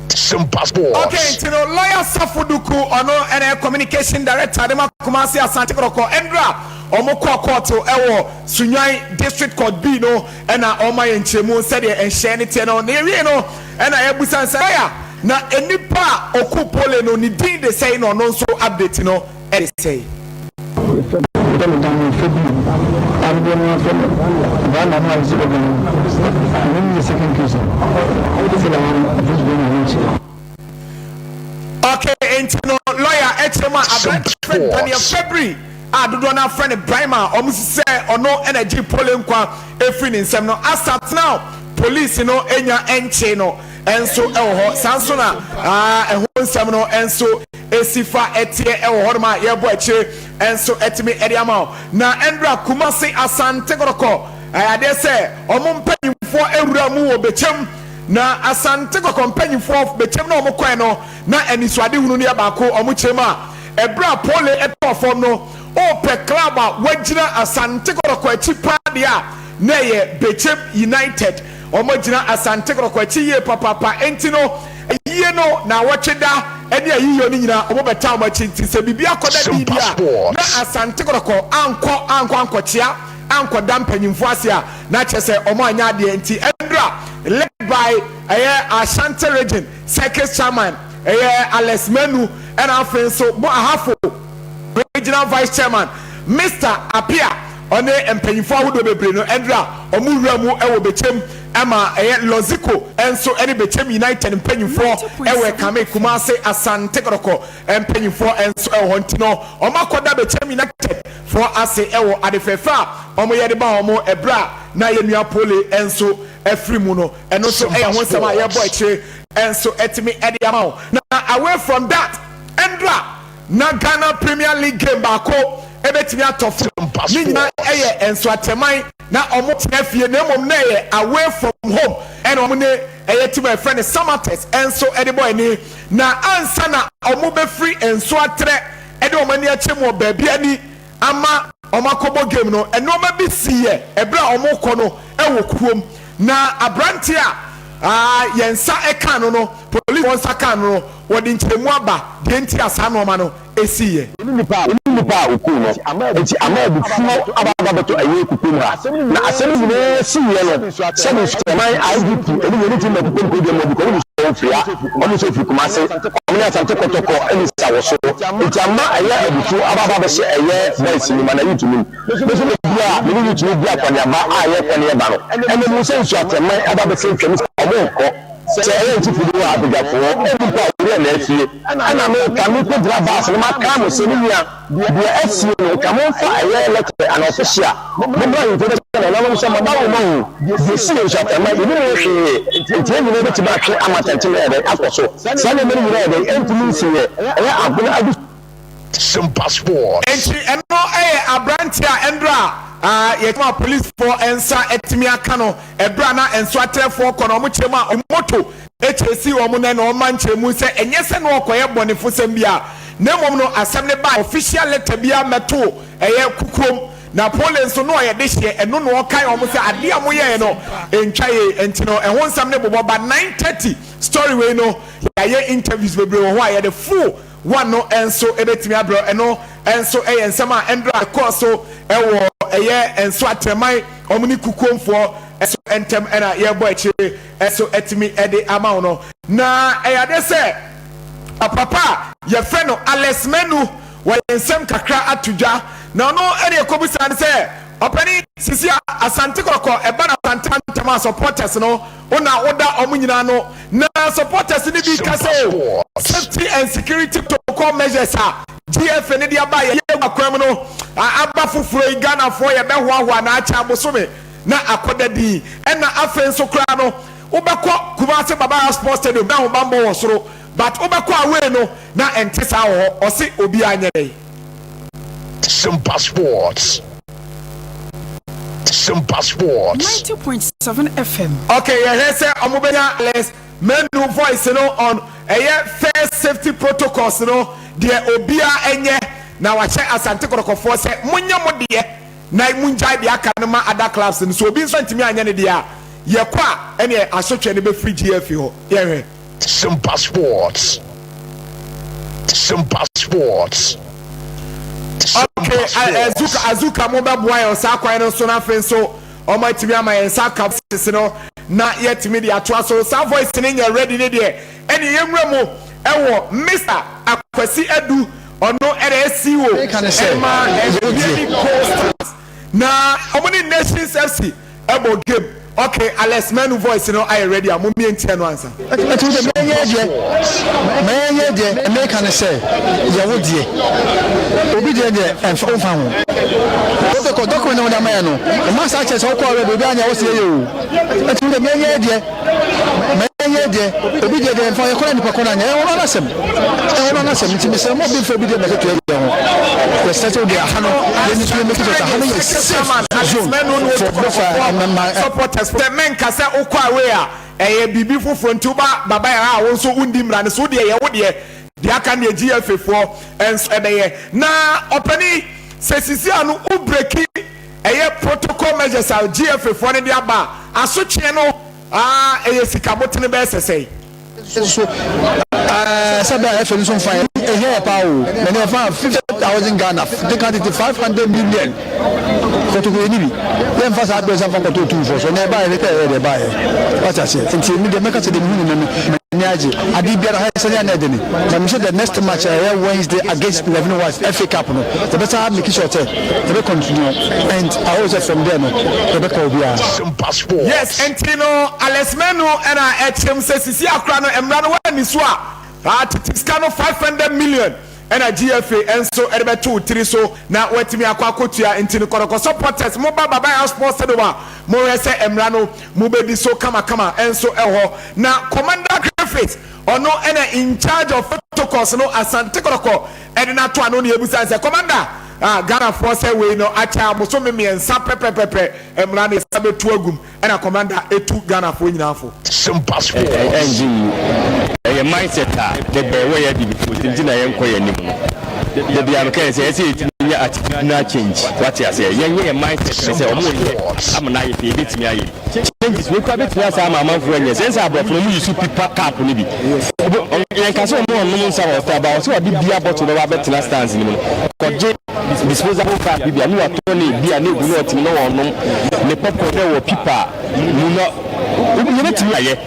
Simpa Sports. Okay, nti no lawyer Safo Duku ɔno ɛna ɛyɛ communication director de ma Kumasi Asante Kɔtɔkɔ ɛndra ɔmo kɔɔ kɔɔto ɛwɔ Sunyani District Court B no ɛna ɔma yɛn nkyerɛmu sɛdeɛ nhyɛɛ no teɛ no na yɛwie no ɛna yɛbusa no sɛ lawyer. Na nipa a ɔku Pole no ne din de sɛn, na ɔno nso update no de sɛn? Yɛfrɛ no Daniel Fabio a dodoɔ no ara frɛ no Brahma no a ɔsi Ogan no. Ɔno ne yɛ second case no. Sɛdeɛ wɔn apolisi bɛn na wɔn Okay, nti no lawyer ɛkyerɛ mu a, aberante frɛ Daniel February a dodoɔ no afrɛ no Brahma a wɔn sɛ ɔno ɛna gye Pole nkwa efiri ne nsam no, asat now police no enya ɛnkye no nso ɛwɔ hɔ. Saa nso na ɛho nsɛm no nso esi fa ɛteɛ ɛwɔ hɔnom a yɛrebɔ akyire nso ɛtumi ɛde ama wo. Na ɛndra Kumasi Asante Kɔtɔkɔ ɛyɛ adeɛ sɛ wɔn mpanyinfoɔ ewura mu wɔ Bɛkyɛm, na Asante Kɔtɔkɔ mpanyinfoɔ Bɛkyɛm na wɔn kɔɛ no na anisoadehunu no yɛ baako. Wɔn kyerɛ mu a, ɛberɛ a Pole ɛtɔɔ fam no, ɔrepɛ club a wagyina Asante Kɔtɔkɔ akyi paa deɛ a, na ɛyɛ Bɛkyɛm United. Wɔn agyina Asante Kɔtɔkɔ akyi yie papaapa, enti no ayie no naawɔtwe da ne ayiyɔ no nyinaa wɔn bɛtaa wɔn akyi. Nti sɛ biribi akɔda din bi a na Asante Kɔtɔkɔ ankɔ ankɔ ankɔkyea ankɔda mpanyinfoɔ ase a, na kyerɛ sɛ wɔn anyɛ adeɛ. Nti ɛndra led by ɛyɛ Ashanti Region Circuit Chairman ɛyɛ Alex Manu, ɛna afei nso Bo Ahafo Regional Vice Chairman Mister Apia, ɔne mpanyinfoɔ ahodoɔ bebree no, ɛndra wɔn wura mu ɛwɔ Bɛkyɛm, ɛma ɛyɛ Lɔziko nso ɛne Bɛkyɛm United mpanyinfoɔ ɛwɔ Ɛkame Kumase Asante Kɔtɔkɔ mpanyinfoɔ nso ɛwɔ hɔ. Nti no wɔn akɔda Bɛkyɛm United foɔ ase ɛwɔ ade fɛfɛ a wɔn yɛ de ba wɔn ɛbrɛ a na yɛ nua Pole nso ɛfiri mu no. Ɛno nso ɛyɛ ho nsɛm a yɛbɔ akyire nso ɛtumi ɛde ama wo. Na away from that, ɛndra na Ghana Premier League game baako ɛbɛtumi atɔ fam. Ne nyinaa ɛyɛ Nsoatreman na ɔmo tena fie, na mmom na ɛyɛ away from home, ɛna ɔmo ne ɛyɛ team a yɛfrɛ no Samatex nso ɛde bɔ ani. Na ansa na ɔmo bɛfiri Nsoatrɛ ɛde ɔmo ani akyɛ mu wɔ baabi ani ama ɔmo akɔbɔ game no, nneɛma bi siiɛ ɛberɛ a ɔmo kɔ no ɛwɔ kurom. Na aberante a yɛn nsa ɛka no, polisifoɔ nsa ka no, wɔde nkyerɛmu aba deɛ nti a saa nneɛma no esiiɛ. Ɔne nipa a ɔne nipa a ɔkuu no, enti ama abufuo aba abɛtɔ ɛyɛ kukuom ha. Na asɛm no nyinaa siiɛ no, sɛbe Nsuaman IGP ɛne yɛn ti ma kukuom kuro deɛ mu ɔbi kɔ, ɔne nso ɔfiri ha, ɔne nso ɔfiri Kumase, ɔne Asante Kɔtɔkɔ ɛne Sawoso, enti ama ɛyɛ abufuo aba abɛhyɛ ɛyɛ boys no mu anaa youth no mu. Me nso me bia a me ne youth no di akɔneaba a yɛkɔ ne yɛba no, ɛnna mu sɛ Nsuatɛman aba abɛsɛ ntwam sɛ ɔmo nkɔ. Sɛ ɛyɛ nkyefo bi wɔ abadwafoɔ ɛbi mpo a werɛ na afie. Ɛna me nka me kɔ gyina bus no maka mo sɛ me nua deɛ asie no nka mo nfa ɛyɛ letter anaa official mo bra ahemfie bɛkyerɛ nananom sɛ mo adawoma o, deɛ sie nso atɛmma yɛnim ho hwee nti yɛn nyinaa bɛtumi atwe ama atɛntene ayɛ dɛn akɔ so. Saa nneɛma no nyinaa yɛ dɛn ɛntumi nsi yɛ ɛyɛ agona adu. Simpa Sports. Enti ɛno yɛ aberanteɛ a ɛndra a yɛtuma apolisifoɔ nsa atumi aka no ɛberɛ a na nsoatrɛfoɔ kɔ no, wɔn kyerɛ mu a moto kyɛ si wɔn nan na wɔma nkyerɛmu sɛ ɛnyɛ sɛ na ɔkɔyɛ bɔnefosɛm biara, na mmom no asɛm no bae official letter biara mmɛtoo ɛyɛ kukuom. Na Pole nso na ɔyɛ dehyeɛ, ɛno na ɔkae wɔn sɛ adeɛ a moyɛeɛ no ntwa yie. Enti no ɛho nsɛm no bobɔ ba 9:30 story wei no, yɛayɛ interviews bebree wɔ hɔ a yɛde full one no nso ɛbɛtumi abrɛ. Ɛno nso ɛyɛ nsɛm a ɛndra ɛkɔɔ so ɛwɔ ɛyɛ nso atrɛman wɔn ne kukuomfoɔ nso ntɛm ɛna yɛbɔ akyire nso ɛtumi ɛde ama wo no. Na ɛyɛ adeɛ sɛ papa a yɛfrɛ no Alex Manu wɔde nsɛm kakra ato dwa, na ɔno ɛne ɛkɔbusa no sɛ ɔpɛni sisi a Asante Kɔkɔ ɛba na Asante ntam a supporters no wo na woda ɔmo nyinaa no, na supporters no bi ka sɛ o safety and security protocol measures a GFA ne de aba yɛ akwan mu no aba foforɔ yi, Ghanafoɔ yɛbɛhoahoa na akyɛ abosome na akɔda din. Ɛna afei nso koraa no wobɛkɔ Kumasi Baba Sports Stadium na ahobanbɔ wɔ soro, but wobɛkɔ away no na ɛnte saa wɔ hɔ. Ɔse obiara nyɛ dɛ. Simpa Sports. Simpa Sports. 90.7 FM. Okay, yɛhwɛ sɛ ɔmo bɛnya Alex Manu voice no on ɛyɛ first safety protocols no deɛ obiara ɛnyɛ, na wahyɛ Asante Kɔtɔkɔfoɔ sɛ monyɛ mo deɛ na mongyae deɛ aka no ma other clubs no. So obi nso antumi anyɛ ne deɛ a, yɛkɔ a ɛneɛ asotwe no bɛfiri GFA hɔ. Yɛhwɛ. Simpa Sports. Simpa Sports. Okay, Azuka, Azuka mo bɛboa yɛn saa kwan no so, na afei nso wɔn atumi ama yɛn nsa aka voices no na yɛatumi de atoa so. Saa voice no nyɛ ready ne deɛ. Ɛne yɛnwura mu ɛwɔ Mister Akwasi Adu, ɔno ɛna ɛyɛ CEO Meka ne sɛ, ɛma wo deɛ. Biani Gold Stars na ɔmo ne Nations FC ɛbɔ game. Ok, Alex Manu voice no ayɛ ready a, mommie ntie no ansa. Ɛti wo deɛ mɛyɛ deɛ mɛyɛ deɛ meka ne sɛ yɛ wo deɛ obi deɛ deɛ ɛmfa womfa ho protocol document na wɔde ama yɛ no ɛma saa kyerɛ sɛ wokɔ awɛ baabi anyɛ wo sɛ yɛyɛ o ɛti wo deɛ mɛyɛ deɛ mɛyɛ deɛ obi deɛ deɛ mfa yɛ kɔla nipa kɔla nyɛ ɛwɔ no asɛm ɛwɔ no asɛm nti mesrɛ mo obi mfa obi deɛ mɛkɛtɔ yɛ ho yɛsrɛ sɛ wode aha no yɛni so yɛmɛki sɛ aha no yɛ safe zone for both mma. Supporters sɛ menka sɛ wokɔ away a ɛyɛ biribi foforɔ nti woba Baba Yara a wo nso wondi mmara no so, wo deɛ yɛ wo deɛ, deɛ aka no deɛ GFA foɔ nso ɛbɛyɛ. Na ɔpanin sɛ sisi a no wo breki ɛyɛ protocol measures a GFA foɔ no de aba a, asotweɛ no aa ɛyɛ sika botene bɛyɛ sɛ sɛn? Nso ɛɛ sɛ bɛyɛ ɛfɛ nso nfa yɛ ehia yɛ paa o na ne yɛfa 50,000 Ghana de ka tete 500 million kɔtɔkɔ yɛ ni bi yɛ nfa saa abirɛ sanfa kɔtɔ otumfoɔ so na ɛbaa yɛ hwɛ yɛ de ɛbaa yɛ wate aseɛ nti mi deɛ mɛka sɛ deɛ mehu ne no m'ani agye ade biara ha sɛnea na ɛde ne na mehyɛ the next match a ɛyɛ Wednesday against 11 Wise FA Cup no yɛbɛsa make sure sɛ yɛbɛ continue and I hope sɛ from there no yɛbɛkɔ obiara. Simpa Sports. Yes, nti no Alex Manu na ɛkyerɛm sɛ sisi akora no mmara no wanni so a, ah, tete sika no 500 million ɛna GFA nso ɛde bɛto wo tiri so na watumi akɔ akɔtua. Nti no Kɔtɔkɔ supporters mo ba Baba Yara Sports Stadium a, mohwɛ sɛ mmara no mobɛdi so kamakama nso ɛwɔ hɔ. Na Commander Griffith ɔno ɛna in charge of protocols no Asante Kɔtɔkɔ ɛde no ato ano na yɛbusa sɛ Commander, ah, Ghanafoɔ sɛ wei no akyɛ a bosome 3 pɛpɛpɛpɛ mmara no yɛsa bɛtu agum ɛna Commander ɛtu Ghanafoɔ nyinaa fo. Simpa Sports. Ɛngye nni. Ɛyɛ mindset a da biara ɛwɔ yɛn abibifoɔ tirim nti na yɛnkɔ yɛn anim no. Da biara meka yɛn sɛ ɛsɛ yɛtumi nya attitudinal change. Wate aseɛ? Yɛnyɛ yɛn mindset no sɛ wɔn reyɛ ama no ayɛ fɛ, yɛbɛtumi ayɛ bi. Changes wei koraa bɛtumi asa ama amanfoɔ anya. Sɛ ɛnsɛ aborɔfo no wɔn use pipa cup no bi. Yɛnka sɛ wɔn nnom nsa wɔ hɔ but wɔsɛ wɔde beer bottle bɛba abɛtena stands no mu no, kɔgye disposable cup bi a ne watɔ ne beer ne egu na ɔtumi na ɔnom ne popcorn na ɛwɔ pipa mu na yɛbɛtumi ayɛ.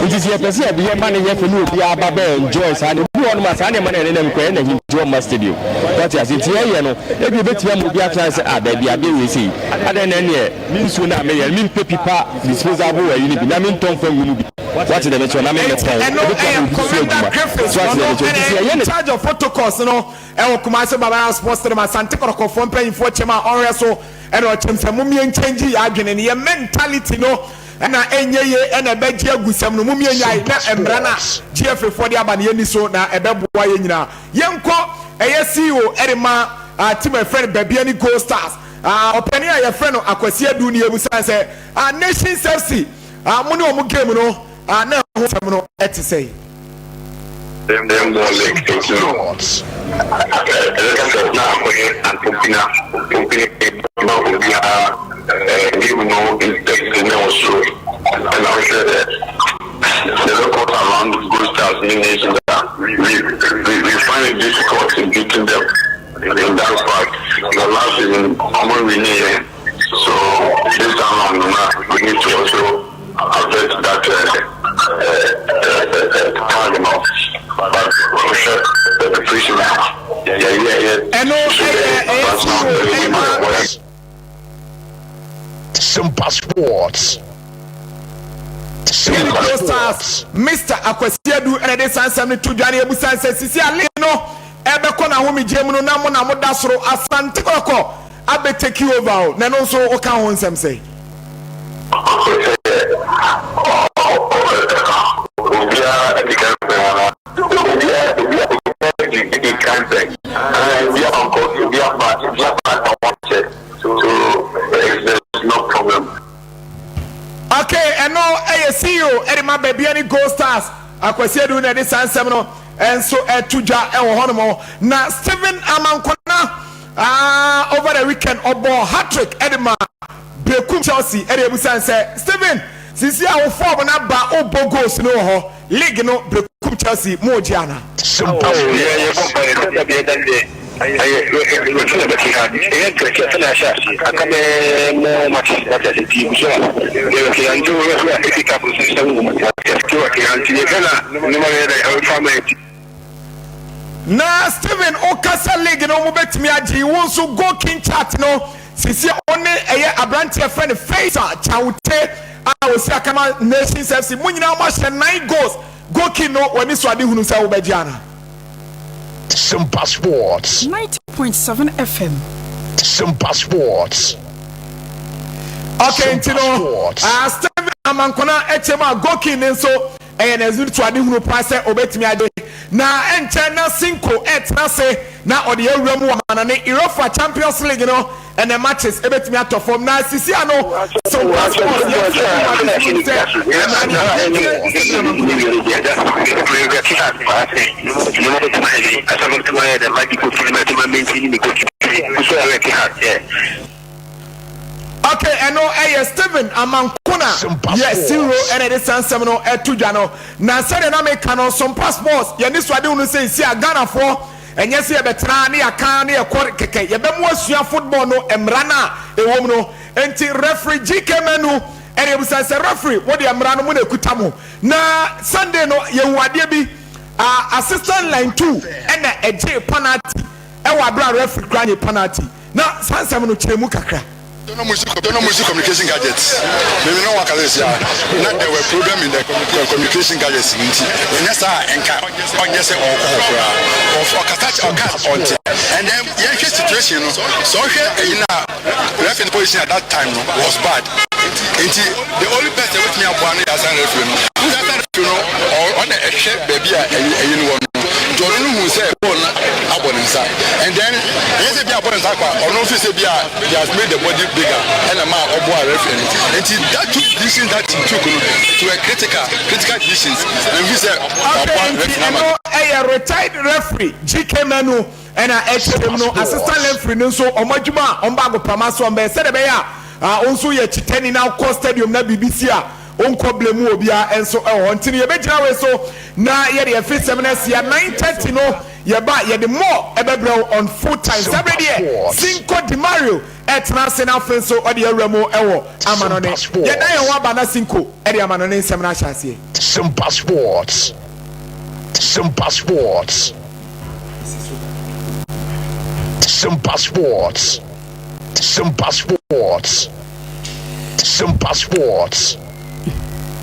Nti sɛ yɛpɛ sɛ yɛde yɛma no yɛ fɛ ne obiara ba bɛ enjoy saa ne obi wɔ hɔnom a saa nneɛma no a ɛnenam kɔ ɛna hinti ɔmma stadium. Wate ase? Nti yɛyɛ no ebi ebɛtumi ama obi atena sɛ ah daabi adeɛ wei sei adɛn na ɛneɛ me nsuo no a meyɛ no mempɛ pipa disposable ayi no bi na mentɔ mfa ngu mu bi. Wate deɛ mekyerɛ na memmɛtɔn. Ɛno Ebɛtumi ama ɛyɛ obi so Commander adwuma. Griffiths, So ate deɛ ɔno mekyerɛ? ɛna Nti sɛ ɛyɛ yɛyɛ in no charge of protocols no ɛwɔ Kumasi Baba Yara Sports Stadium. Asante Kɔtɔkɔfoɔ mpanyinfoɔ kyɛm a ɔnhwɛ so ɛna ɔkyɛm sɛ momie nkyɛngye yɛ adwene no, yɛ mentality no ɛna ɛnyɛ ye ɛna ɛbɛgye agu sɛm no, momie nyae na mmara no a GFA foɔ de aba no yɛni so na ɛbɛboa yɛn nyinaa. Yɛnkɔ ɛyɛ CEO ɛde ma team a yɛfrɛ no Bibiani Gold Stars, ɔpanin a yɛfrɛ no Akwasi Adu ne yɛbusa sɛ Nations FC mo ne wɔn game no na ɛho asɛm no te sɛn? Yɛmmɔ league nti no, ɛbɛka sɛ na akɔyɛ ampopina popini ma obiara. Game no intensity na ɛwɔ soro, ɛna wohwɛ the record around Gold Stars ne Nations a, we, we, we find it difficult in beating them in that part. The last season, ɔmo winning yɛn, so this time round no, we need to also avert that tag no, but wohwɛ the preparation a yɛyɛ Ɛno ɛyɛ ɛyɛ CEO ɛde ma Simpa Sports. Daily Simpa Gold Stars Sports. Mister Akwasi Adu ɛna ɛde saa nsɛm no to dwa na yɛbusa nsɛ sisi a league no ɛbɛkɔ n'ahomegyeɛ mu no na mo na mo da soro Asante Kɔkɔ abɛ take over o, na ɛno nso woka ho nsɛm sɛn? Obiara di kan pɛn ana obiara obiara obiara di di kan pɛn obiara ɔnkɔ obiara ba obiara ba na wɔn kyɛ, so there's no problem. Okay, ɛno ɛyɛ CEO ɛde ma Bibiani Gold Stars Akwasi Adu na ɛde saa nsɛm no nso ɛto dwa ɛwɔ hɔnom. Na Stephen Amankona, over the weekend ɔbɔ hat-trick ɛde ma Berekum Chelsea, ɛde ebusa sɛ Stephen, sisi a wo form na ba wobɔ goals no wɔ hɔ, league no Berekum Chelsea mo gye ana? Simpa Yɛ yɛbɔ Sports. mpa yɛ sɛ dabi ɛda deɛ ɛyɛ yɛsɛ na bɛte ha ɛyɛ nkyerɛkyerɛ sɛ na ahyɛ ase aka bɛɛ mo matches wate ase nti gu so a yɛbɛte ha nti wɔyɛ so a ɛfi cup nso sɛ wo wate ase wate ha nti. Nti yɛhwɛ na nneɛma no yɛ dɛ ɛmfa ma yɛn. Na Steven woka sɛ league no wɔn bɛtumi agye wo nso goal king chart no sisi wo ne ɛyɛ aberanteɛ fɛ no Faisal Chawte a wɔsi akama Nations FC mo nyinaa mo ahyɛ 9 goals. Goal king no w'ani so ade hunu sɛ wobɛgye ana? Simpa Sports. 90.7 FM. Simpa Sports. Okay, nti no Steven Amankona ɛkyɛ mu a goal king ne nso ɛyɛ n'ani so ade hunu paa sɛ obetumi agye. Na ɛnkyɛn na Cinco ɛtena ase na ɔde awura mu wɔ amanɔne Europa Champions League no ɛnɛ matches ebetumi atɔ fam na sisi ano so passport yɛ fɛ mu ade hunu sɛ ɛmira ne yɛ Steven Amankona. Okay, ɛno ɛyɛ Steven Amankona yɛ Siro ɛna ɛde saa nsɛm no ɛto dwa no. Na sɛdeɛ na meka no, Sompa Sports yɛne so ade hunu sɛ nsi a Ghanafoɔ ɛnyɛ sɛ yɛbɛtena ne yɛaka ne yɛkɔ kɛkɛ, yɛbɛmo asua football no mmara no a ɛwɔ mu no. Nti referee GK Manu ɛna ebusa sɛ, referee, mo deɛ mmara no mo na ekuta mo. Na Sunday no yɛhu adeɛ bi, assistant line 2 ɛna ɛgye penalty ɛwɔ abere a referee kura nye penalty. Na saa nsɛm no kyerɛ mu kakra. No music communication gadgets. Maybe no one can say na there were problem in the communication gadgets nti. Ɛnyɛ saa nka ɔnyɛ sɛ ɔkɔ hɔ koraa. Ɔkasa ɔka ɔnte. And then yɛhwɛ situation no. So ɔhwɛ ɛyi na referee position at that time no was bad. Nti the only person wetumi aboa no yɛ asan referee no. Asan referee no ɔna ɛhwɛ baabi a ɛyi ɛyi no wɔ no. Nti ɔno no hu sɛ bɔɔl no abɔ ne nsa. And then ɛnyɛ sɛ bi abɔ ne nsa kwa, ɔno nso sɛ bi a he has made the body bigger ɛna ma ɔboa referee no. Nti that two decisions that he took no, it were critical decisions. Na nfi sɛ ɔboa Okay, nti referee no ama. ɛno ɛyɛ retired referee GK Manu ɛna ɛkyerɛ mu no. Assistant referee no nso ɔmo adwuma a ɔmo ba agoprama so ɔmo bɛyɛ sɛdeɛ ɛbɛyɛ a ɔnso yɛ kyitani na ɔkɔ stadium na biribi si a ɔnkɔ blame obiara nso ɛwɔ hɔ. Nti no yɛbɛgyina wei so na yɛde yɛfi sɛm no asia. 9:30 no yɛba, yɛde more ɛbɛbrɛ wo on full time. Sɛbere deɛ Cinco de Mario ɛtena ase na afei nso ɔde awura mu ɛwɔ amanɔne. Yɛda yɛn ho aba na Cinco ɛde amanɔne nsɛm no ahyɛ aseɛ. Simpa Sports. Simpa Sports. Simpa Sports. Simpa Sports. Simpa Sports.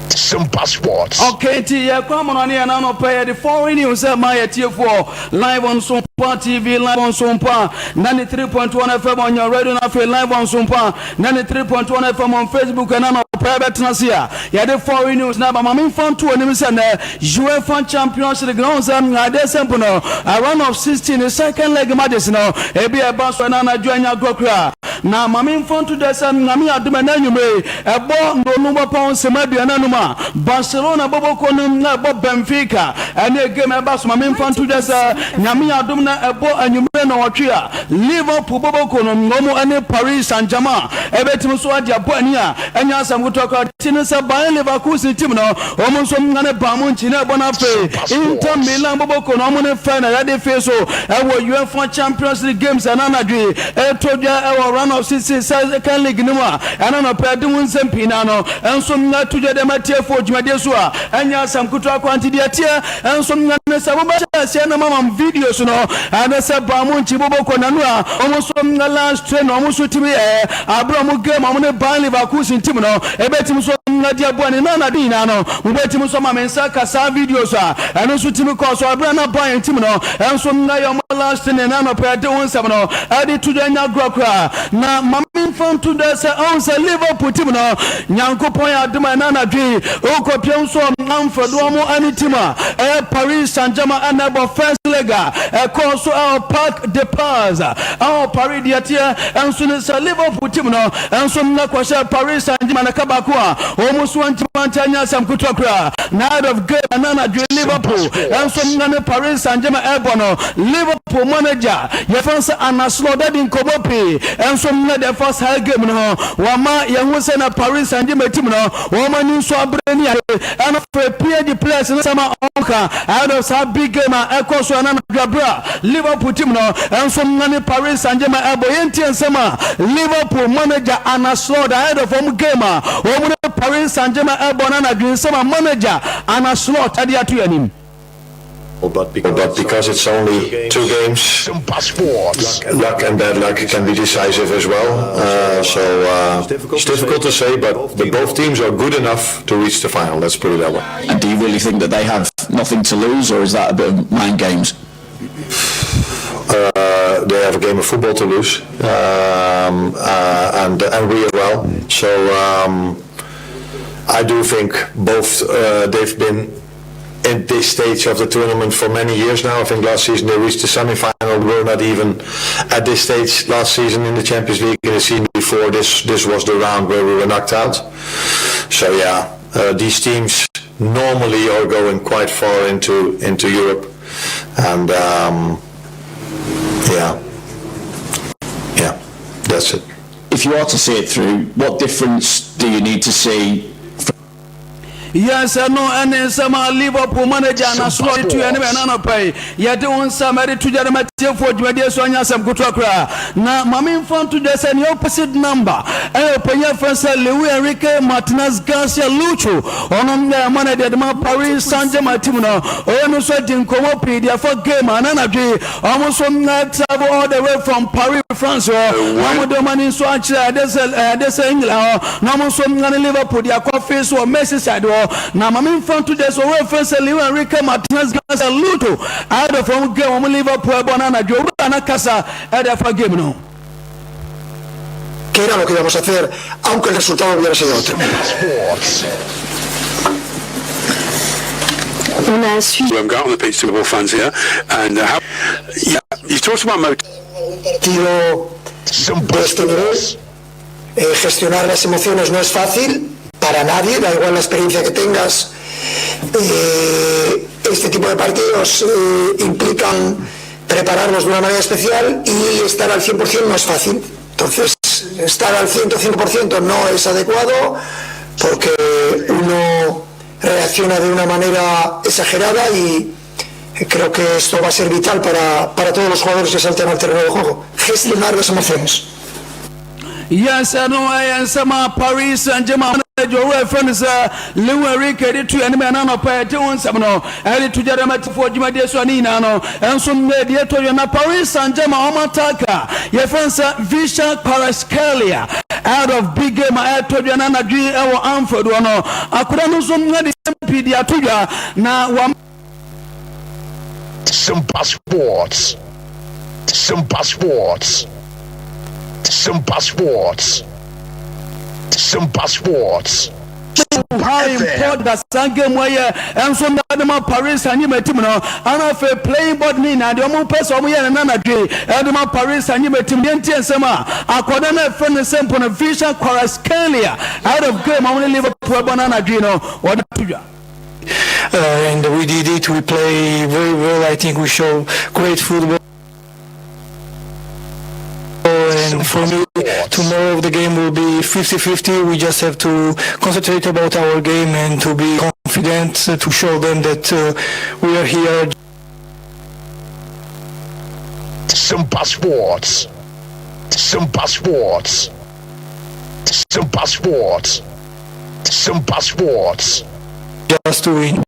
Simpa Sports. Okay, nti yɛkɔ amanɔne yɛn anɔpɛ yɛde foreign news sɛ ma yɛtiefoɔ live on Sompa TV, live on Sompa 93.1 FM on your radio, na afei live on Sompa 93.1 FM on Facebook. Ɛna anɔpɛ yɛbɛtena se a yɛde foreign news na aba. Ma memfa nto anim sɛ nɛ UEFA Champions League na ɔhu sɛ adeɛ sɛ mpo no a round of 16 second leg matches no ebi ɛba so ɛna anadwo anya agorɔ koraa. Na ma memfa nto dɛ sɛ Nyame adom ɛna anwummere ɛbɔ nnonu bɔpɔn nsɛm 45 a Barcelona bɔbɔkɔ no na ɛbɔ Benfica ɛne game ɛba so. Ma memfa nto dɛ sɛ Nyame adom na ɛbɔ anwummere na ɔtwe a Liverpool bɔbɔkɔ no wɔn ɛne Paris Saint-Germain ɛbɛtumi so agye abɔ ani a ɛnyɛ asɛm ketewa koraa. Ti no sɛ Bayer Leverkusen team no wɔn nso ne Bayern Munich na ɛbɔ no. Afei Inter Milan bɔbɔkɔ no wɔn ne fɛ na yɛde fe so ɛwɔ UEFA Champions League games ɛna anadwo yi ɛtɔ dwa ɛwɔ round of 16 second league no mu a ɛna nɔpɛ ɛde ho nsɛm pii na no ɛnso ɛto dwa dɛm atiefoɔ dwumadie so a ɛnyɛ asɛm ketewa kwanti. Deɛ teɛ ɛnso ne sɛ mobɛhyɛ aseɛ no mama videos no ɛne sɛ Bayern Munich bɔbɔkɔ nano a wɔn nso last train wɔn nso tumi yɛ abere wɔn game wɔn ne Bayer Leverkusen team no ɛbɛtumi so ɛde aboa ne nana de nyinaa no mobɛtumi nso ma me nsa ka saa videos a ɛno nso tumi kɔɔ so abere na Bayern team no ɛnso yɛ wɔn last train na anɔpɛ ɛde ho nsɛm no ɛde to dwa nya agorɔ koraa. Na ma memfa nto dwa sɛ ɔhu sɛ Liverpool team no Nyankopɔn yɛ adom a ɛna anadwe wokɔpia nso amfɛdoɔ mo ane team a ɛyɛ Paris Saint-Germain ɛna ɛbɔ first leg a ɛkɔɔ so ɛwɔ Parc de Paz ɛwɔ Paris. Deɛ teɛ ɛnso ne sɛ Liverpool team no ɛnso na kɔhyɛ Paris Saint-Germain na ka baako a wɔn nso ntoma nkyɛn nyɛ asɛm ketewa koraa. Na out of game ɛna anadwe Liverpool ɛnso na ne Paris Saint-Germain ɛbɔ no, Liverpool manager yɛfɛn sɛ Arne Slot dadi nkɔmɔ pii ɛnso na deɛ fa saa game no ho wɔma yɛn ho sɛ na Paris Saint-Germain team no wɔn ani nso abere ne ade ɛna fɛ PSG players no sɛm a ɔka out of saa big game a ɛkɔ so ɛna no anadwo aberɛ a Liverpool team no nso ne Paris Saint-Germain ɛbɔ. Yɛntie nsɛm a Liverpool manager Arne Slot ahead of wɔn game a wɔn ne Paris Saint-Germain ɛbɔ no anadwo, nsɛm a manager Arne Slot ɛde ato yɛn anim. But because it's only two games, Simpa Sports. Luck and bad luck can be decisive as well. So it's difficult to say, but both teams are good enough to reach the final. Let's put it that way. And do you really think that they have nothing to lose, or is that a bit of mind games? They have a game of football to lose, and we as well. So I do think both they've been in this stage of the tournament for many years now. I think last season they reached the semi-final. We were not even at this stage last season in the Champions League. In the season before this, this was the round where we were knocked out. So yeah, these teams normally are going quite far into Europe, and yeah, that's it. If you are to see it through, what difference do you need to see? Yes, ɛno ɛne nsɛm a Liverpool manager Arne Slot de tu yɛn ne bɛn nanɔpɛ yi. Yɛde wo nsɛm ɛde to gya de ma tiefoɔ dwumadie so. Anya asɛm kotoa koraa na maame mfa nto dwa sɛ nea opposite number ɛyɛ ɔpanyin afɛn sɛ Luis Enrique Martinez Garcia Lucho. Ɔno ɛyɛ manager de ma Paris Saint-Germain team no. Ɔyɛ no nso adi nkɔmmɔ pii de afa game a nanadwe ɔmo nso travel all the way from Paris, France hɔ na ɔmo de ɔmo ani nso akyerɛ ɛde sɛ England hɔ na ɔmo nso ne Liverpool de akɔ afei so wɔ Merseyside hɔ. Na maame nfa nto dɛ sɛ owurɛ fɛn sɛ Luis Enrique Martinez Garcia Lucho ahead of ɔmo game ɔmo Liverpool ɛbɔ no anadwo, owura no kasa ɛde afa game no. Que era lo que íbamos a hacer, aunque el resultado hubiera sido otro. Sports. On a suivi We've got on the pitch to fans here, and how? Yeah, you talked about partido Simpa de este nivel, Sports. Gestionar las emociones no es fácil para nadie, da igual la experiencia que tengas. Este tipo de partidos implican prepararlos de una manera especial y estar al 100% no es fácil. Entonces, estar al 105% no es adecuado porque uno reacciona de una manera exagerada y creo que esto va a ser vital para todos los jugadores que salten al terreno de juego. Gestionar las emociones. Yes, ɛno ɛyɛ nsɛm a Paris Saint-Germain manager owurɛ fɛ no sɛ Luis Enrique de to anim ɛna nɔpɛ. Ɛte wo nsɛm no ɛde to gyadama tifoɔ dwumadie so a ne nyinaa no ɛnso nnɛ deɛ ɛtɔ dwa na Paris Saint-Germain ɔmo attacker yɛfrɛ no sɛ Khvicha Kvaratskhelia out of big game a ɛtɔ dwa na anadwo ɛwɔ Anfield hɔ no, akora no nso de pii de ato dwa na wa Simpa Sports. Simpa Sports. Simpa Sports. Simpa Sports. How important saa game yɛ ɛnso ndade ma Paris Saint-Germain team no ana afei playing board ne nyinaa deɛ ɔmo pɛ sɛ ɔmo yɛ ne nanadwe ɛde ma Paris Saint-Germain team. Deɛ ntie nsɛm a akɔda no ɛfɛ ne sɛ mpo no Khvicha Kvaratskhelia out of game ɔmo ne Liverpool ɛbɔ nanadwe no wɔde to dwa. And we did it. We play very well. I think we show great football. And for me, tomorrow the game will be 50-50. We just have to concentrate about our game and to be confident to show them that we are here. Simpa Sports. Simpa Sports. Simpa Sports. Simpa Sports. Just to win.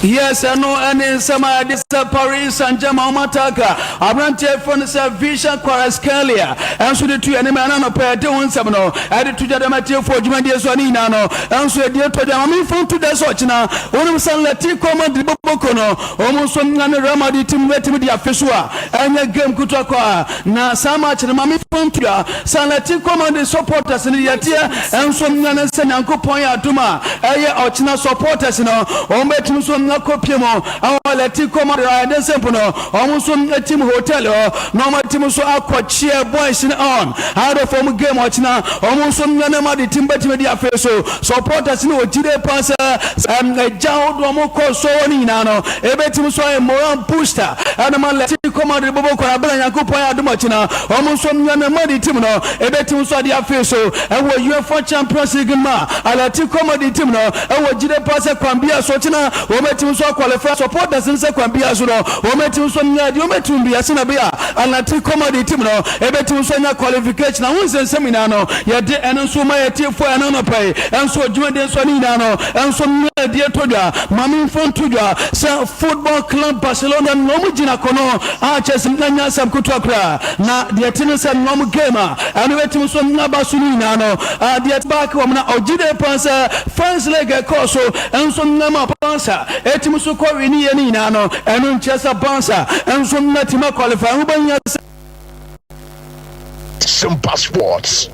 Yes, ɛno ɛne nsɛm a yɛde sɛ Paris Saint-Germain ɔmo attacker aberanteɛ fo no sɛ Khvicha Kvaratskhelia ɛnso de tu anim ɛna nɔpɛ. Ɛde wo nsɛm no ɛde to dwa dɛm atiefoɔ dwumadie so ne nyinaa no ɛnso ɛdie tɔ dwa mame mfa nto dwa sɛ ɔkyena wonim sɛ Atletico Madrid bɔbɔko no ɔmo nso ne Real Madrid team bɛtumi de afe so a ɛnyɛ game kuta kɔ a na saa match no mame mfa nto dwa sɛ Atletico Madrid supporters no yɛteɛ ɛnso ne sɛ Nyankopɔn yɛ adom a ɛyɛ ɔkyena supporters no ɔmo bɛtumi so akɔpie mu ɛwɔ Atletico Madrid a yɛde sɛ mpo no ɔmo nso team hotel hɔ na ɔmo team nso akɔkyeɛ boys no on out of ɔmo game ɔkyena ɔmo nso ne Madrid team bɛtumi de afei so supporters no wɔgyire paa sɛ ɛgya ahodoɔ ɔmo kɔ so wɔ no nyinaa no ɛbɛtumi so ayɛ moral booster ɛna ma Atletico. Atletico Madrid bɔbɔ kwan abere a Nyankopɔn ayɛ adom ɔkyena wɔn nso mmea no Madrid team no ɛbɛtim nso adeɛ afei so ɛwɔ UEFA Champions League no mu a Atletico Madrid team no ɛwɔ gyide paa sɛ kwan biara so ɔkyena wɔn bɛtim nso aqualify supporters no sɛ kwan biara so no wɔn bɛtim nso mmea deɛ wɔn bɛtim bia sɛ na bɛyɛ Atletico Madrid team no ɛbɛtim nso anya qualification ho nsɛnsɛm nyinaa no yɛde ɛno nso ma yɛtiefoɔ ɛno anɔpa yi ɛnso dwumadie nso ne nyinaa no ɛnso mmea adie to dwa maame mfo nto dwa sɛ Football Club Barcelona na wɔn gyina kɔnɔ a kyerɛ sɛ na nya asɛm ketewa koraa na deɛ ɛte ne sɛ na wɔn game a ɛno bɛtumi so aba so no nyinaa no deɛ back wɔn na ɔgye de paa sɛ first leg ɛkɔɔ so nso nam a Barca ɛtumi so kɔ wini yɛ no nyinaa no ɛno nkyerɛ sɛ Barca nso na tumi qualify ho bɛnya sɛ Simpa Sports.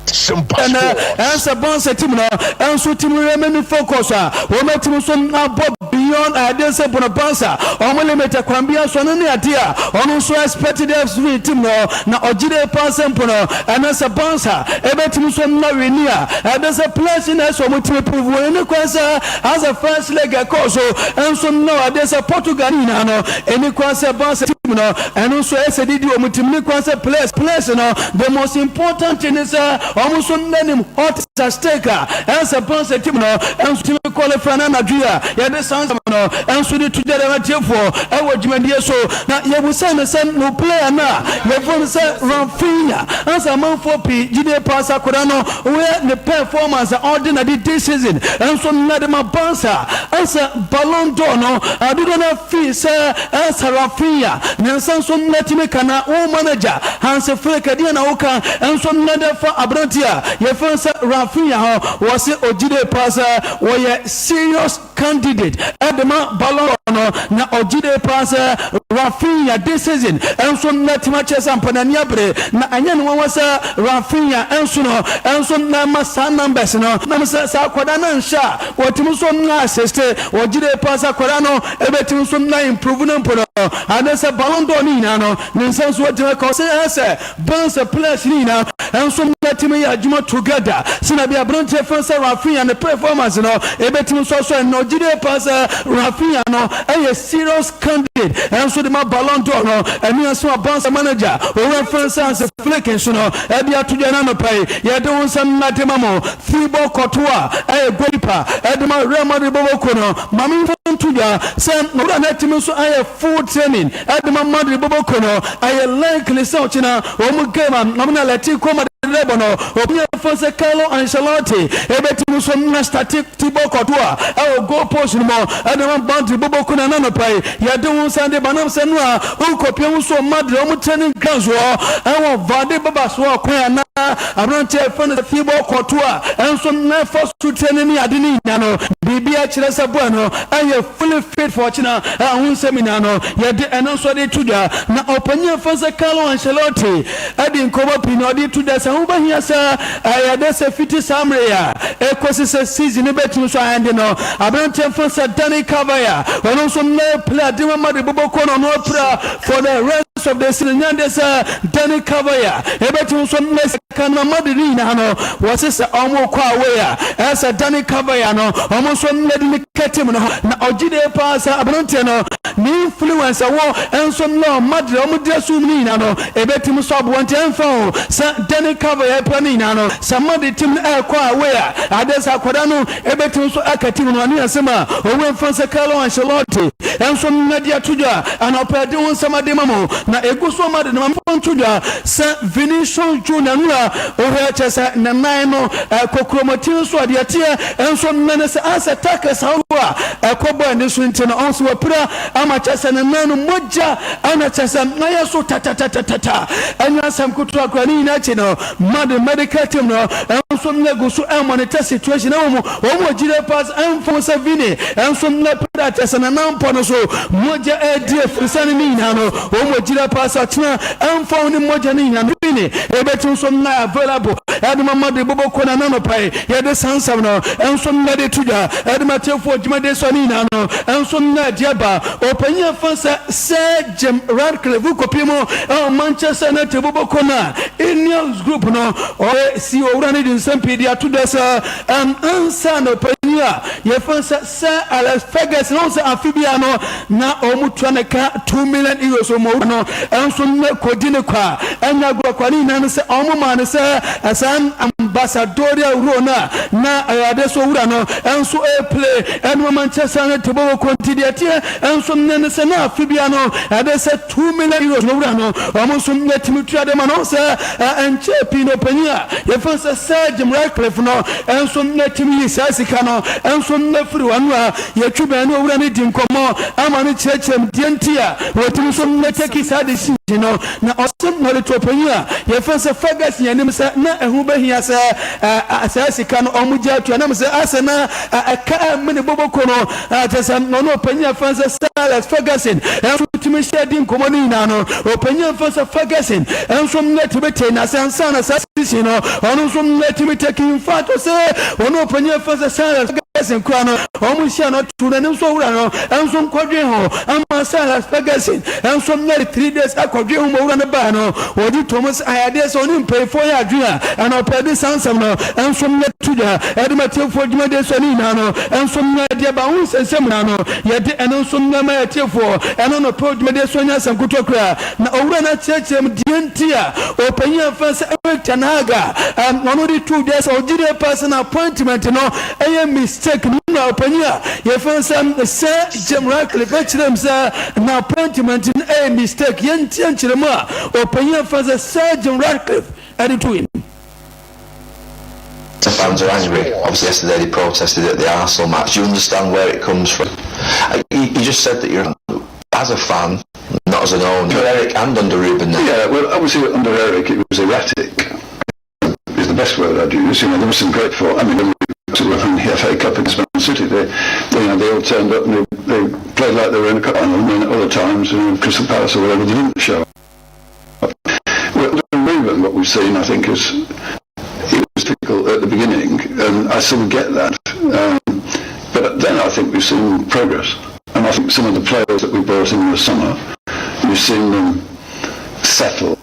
Simpa Ɛnɛ Sports. ɛnsɛ Barca team no ɛnso team remain focus a wɔn atumi nso abɔ beyond adeɛ sɛ bono Barca wɔn limit kwan bi aso no ne adeɛ a ɔno nso expected FC team no na ɔgye de paa sɛ mpo no ɛnɛ sɛ Barca ɛbɛtumi nso na wini a ɛde sɛ players na ɛsɛ wɔn tumi prove wɔn ani kwan sɛ as a first leg ɛkɔɔ so nso na adeɛ sɛ Portugal ne nyinaa no ɛni kwan sɛ Barca team no ɛno nso ɛsɛ didi wɔn team ne kwan sɛ players no, the most important thing is sɛ wɔn nso n'anim hot at stake a ɛnsɛ Barca team no ɛnso tumi qualify na anadwo yi a yɛde saa nsɛm no ɛnso de to gya dɛm atiefoɔ ɛwɔ dwumadie so. Na yɛbusa no sɛ no player no a yɛfrɛ no sɛ Raphinha, ansa amanfoɔ pii gyidie paa sɛ akwadaa no wɔyɛ ne performance a ɔde na de this season ɛnso na de ma Barca ɛsɛ Ballon d'Or no adodoɔ no afii sɛ ɛsɛ Raphinha ne nsa nso nnatumi ka. Na wo manager Hansi Flick, ɛdeɛ na woka nso nnade fa aberante a yɛfrɛ no sɛ Raphinha ho? Wɔ se ogyide paa sɛ wɔyɛ serious candidate ɛde ma Ballon d'Or no, na ɔgyide paa sɛ Raphinha this season nso nnatumi akyerɛ sɛ ampa n'ani abere, na ɛnyɛ ne nwanwa sɛ Raphinha nso no nso na ɛma saa numbers no nam sɛ saa akwadaa no nhyɛ a wɔtumi nso na assist. Ɔgyide paa sɛ akwadaa no ɛbɛtumi nso na improve no mpo no ade sɛ Ballon d'Or no nyinaa no ne nsa nso wɔgyina ka. Ɔsɛ ɛsɛ Barca players no nyinaa nso bɛtumi yɛ adwuma together sɛnea bi aberanteɛ fɛn sɛ Raphinha ne performance no ɛbɛtumi nso asɔ. Ɛno ɔgyide paa sɛ Raphinha no ɛyɛ serious candidate ɛnso de ma Ballon d'Or no. Ɛne ɛso a Barca manager owura fɛn sɛ Hansi Flick nso no ɛde ato dwa no anɔpa yi. Yɛde wo nsɛm nade ma mo. Thibaut Courtois ɛyɛ goalkeeper ɛde ma Real Madrid bɔbɔko no. Maame mfo nto dwa sɛ owura no atumi nso ayɛ full training ɛde ma Madrid bɔbɔko no. Ɛyɛ likely sɛ ɔkyena wɔn game a wɔn ne Atletico Madrid bɔ no, obi fo sɛ Carlo Ancelotti ebetumi nso na start Thibaut Courtois ɛwɔ goal post no mu ɛde ma Madrid bɔbɔko no. Ananɔpa yi yɛde wo nsa de banam sɛ no a wokɔpie ho so Madrid wɔn training grounds wɔ ɛwɔ Valdebebas wɔ kwan a na aberanteɛ fɛ no Thibaut Courtois ɛnso na ɛfa so training ne ade ne nyina no, biribi akyerɛ sɛ boy no ɛyɛ fully fit for ɔkyena. Ɛho nsɛm nyinaa no yɛde ɛno nso de to dwa. Na ɔpanyin afa sɛ Carlo Ancelotti ɛde nkɔmmɔ pii na ɔde to dwa sɛ ho bɛhia sɛ ɛyɛ sɛ fiti saa mmerɛ a ɛkɔsi sɛ season no bɛtumi so ayɛnde no, aberanteɛ mfa sɛ Dani Carvajal, ɔno nso na player de ma Madrid bɔbɔkɔ no, ɔno apira for the rest of the season. Nyande sɛ Dani Carvajal ɛbɛtumi nso na kan ma Madrid no nyinaa no, wɔse sɛ ɔmo kɔ away a ɛsɛ Dani Carvajal no ɔmo nso mmɛdi ne kɛtim no, na ɔgye de paa sɛ aberanteɛ no ne influence ɛwɔ nso na Madrid ɔmo dressing room no nyinaa no ɛbɛtumi so aboa. Nti ɛmfa ho sɛ Dani Carvajal ɛpira no nyinaa no, sɛ Madrid team no ɛkɔ away a, adeɛ sɛ akwadaa no ɛbɛtumi nso aka team no. Ɔne asɛm a owura mfa sɛ Carlo Ancelotti nso mmɛde ato dwa anɔpɛ de ho nsɛm ade ma mo. Na egu so Madrid no, ma nto dwa sɛ Vinicius Junior no a wohwɛ kyerɛ sɛ ne nan no kokuromoti nso adeɛ teɛ nso mmɛne sɛ asɛ tackles ahodoɔ a ɛkɔbɔ ani so nti no ɔnso wapira ama kyerɛ sɛ ne nan no mogya ɛna kyerɛ sɛ ayɛ so tatatatata. Ɛnyɛ asɛm ketewa koraa. Ne nyinaa akyi no, Madrid medical team no nso mmɛ gu so monitor situation ɛwɔ mu. Wɔn wɔ gyidie paa sɛ ɛmfa ho sɛ Vini nso mmɛ pira kyerɛ sɛ ne nan mpɔ no so mogya ɛredi afirisane ne nyinaa no, wɔn wɔ gyidie paa sɛ ɔkyena ɛmfa ho ne mogya ne nyinaa no, Vini ɛbɛtumi nso mmɛ available ɛde ma Madrid bɔbɔ kɔ na nanɔpa yi yɛde saa nsɛm no nso mmɛ de to dwa ɛde ma tiefoɔ dwumadie so ne nyinaa no nso mmɛ de aba. Ɔpanyin afa sɛ Sir Jim Ratcliffe wokɔpie mu ɛwɔ Manchester United bɔbɔ kɔ no a Ineos Group no ɔyɛ CEO owura no de nsɛm pii de ato dwa sɛ ansa na ɔpanyin ɔpanyin a yɛfrɛ no sɛ Sir Alex Ferguson, wohu sɛ afe biara no na wɔn tua ne ka €2 million wɔn owura no nso ne kɔdi ne kwa ɛnyɛ agorɔ kwa ne nyinaa no sɛ wɔn maa no sɛ saa ambassadorial role no a na ɛyɛ adeɛ sɛ owura no nso ɛreplay ɛne ma Manchester United bɔ wɔ kɔnti deɛ ɛteɛ nso ne ne sɛ na afe biara no ɛde sɛ €2 million no wura no wɔn nso atumi tua de ma no sɛ ɛnkyɛɛ pii na ɔpanyin a yɛfrɛ sɛ Sir Jim Ratcliffe no nso atumi yi saa sika no nso afiri wɔn ano a yɛtwi bɛn ne owura no di nkɔmmɔ ama no kyerɛkyerɛ mu deɛ nti a wɔtumi nso take saa decision no. Na ɔse na ɔde to ɔpanyin a yɛfrɛ sɛ Ferguson anim sɛ na ɛho bɛhia sɛ saa sika no wɔn gye atua nam sɛ asɛ na ɛka ɛmene boboko no kyerɛ sɛ ɔne ɔpanyin a yɛfrɛ sɛ Sir Alex Ferguson nso tumi hyɛ di nkɔmmɔ no nyinaa no, ɔpanyin a yɛfrɛ sɛ Ferguson nso tumi tee n'ase ansa na saa decision no ɔno nso tumi take. In fact, ɔsɛ ɔne ɔpanyin a yɛfrɛ sɛ Sir Alex Ferguson kura no wɔn hyia no to n'anim nso owura no nso nkɔdwen ho ama Sir Alex Ferguson nso de 3 days akɔdwen ho ma owura no baa no wɔde tom sɛ ayadeɛ sɛ ɔne mpanyinfoɔ yɛ adwene a ɛna ɔpɛ de saa nsɛm no nso to dwa ɛde ma tiefoɔ dwumadie so ne nyinaa no nso deɛ ba ho nsɛnsɛm nyinaa no yɛde ɛno nso ma yɛtiefoɔ ɛno no pɛ dwumadie so anya asɛm kotoɔ koraa na owura no akyerɛkyerɛ mu deɛ nti a ɔpanyin afa sɛ Eric Ten Hag a ɔno de to dwa sɛ ɔgye deɛ pa sɛ na appointment no ɛyɛ mistake no na ɔpanyin a yɛfrɛ sɛ Sir Jim Ratcliffe akyerɛ mu sɛ na appointment no ɛyɛ mistake. Yɛntie nkyerɛmu a ɔpanyin afa sɛ Sir Jim Ratcliffe ɛde to yi. The fans are angry. Obviously, yesterday they protested at the Arsenal match. You understand where it comes from. You just said that you're as a fan, not as an owner. Under Eric and under Ruben now. Yeah, well, obviously under Eric it was erratic. Is the best word I'd use. There was some great form. I mean, when we were in the FA Cup against Man City, they all turned up and they played like they were in a cup final. And then at other times, Crystal Palace or whatever, they didn't show up. Well, under Ruben, what we've seen, I think, is it was difficult at the beginning, and I sort of get that. But then I think we've seen progress. And I think some of the players that we brought in the summer, we've seen them settle.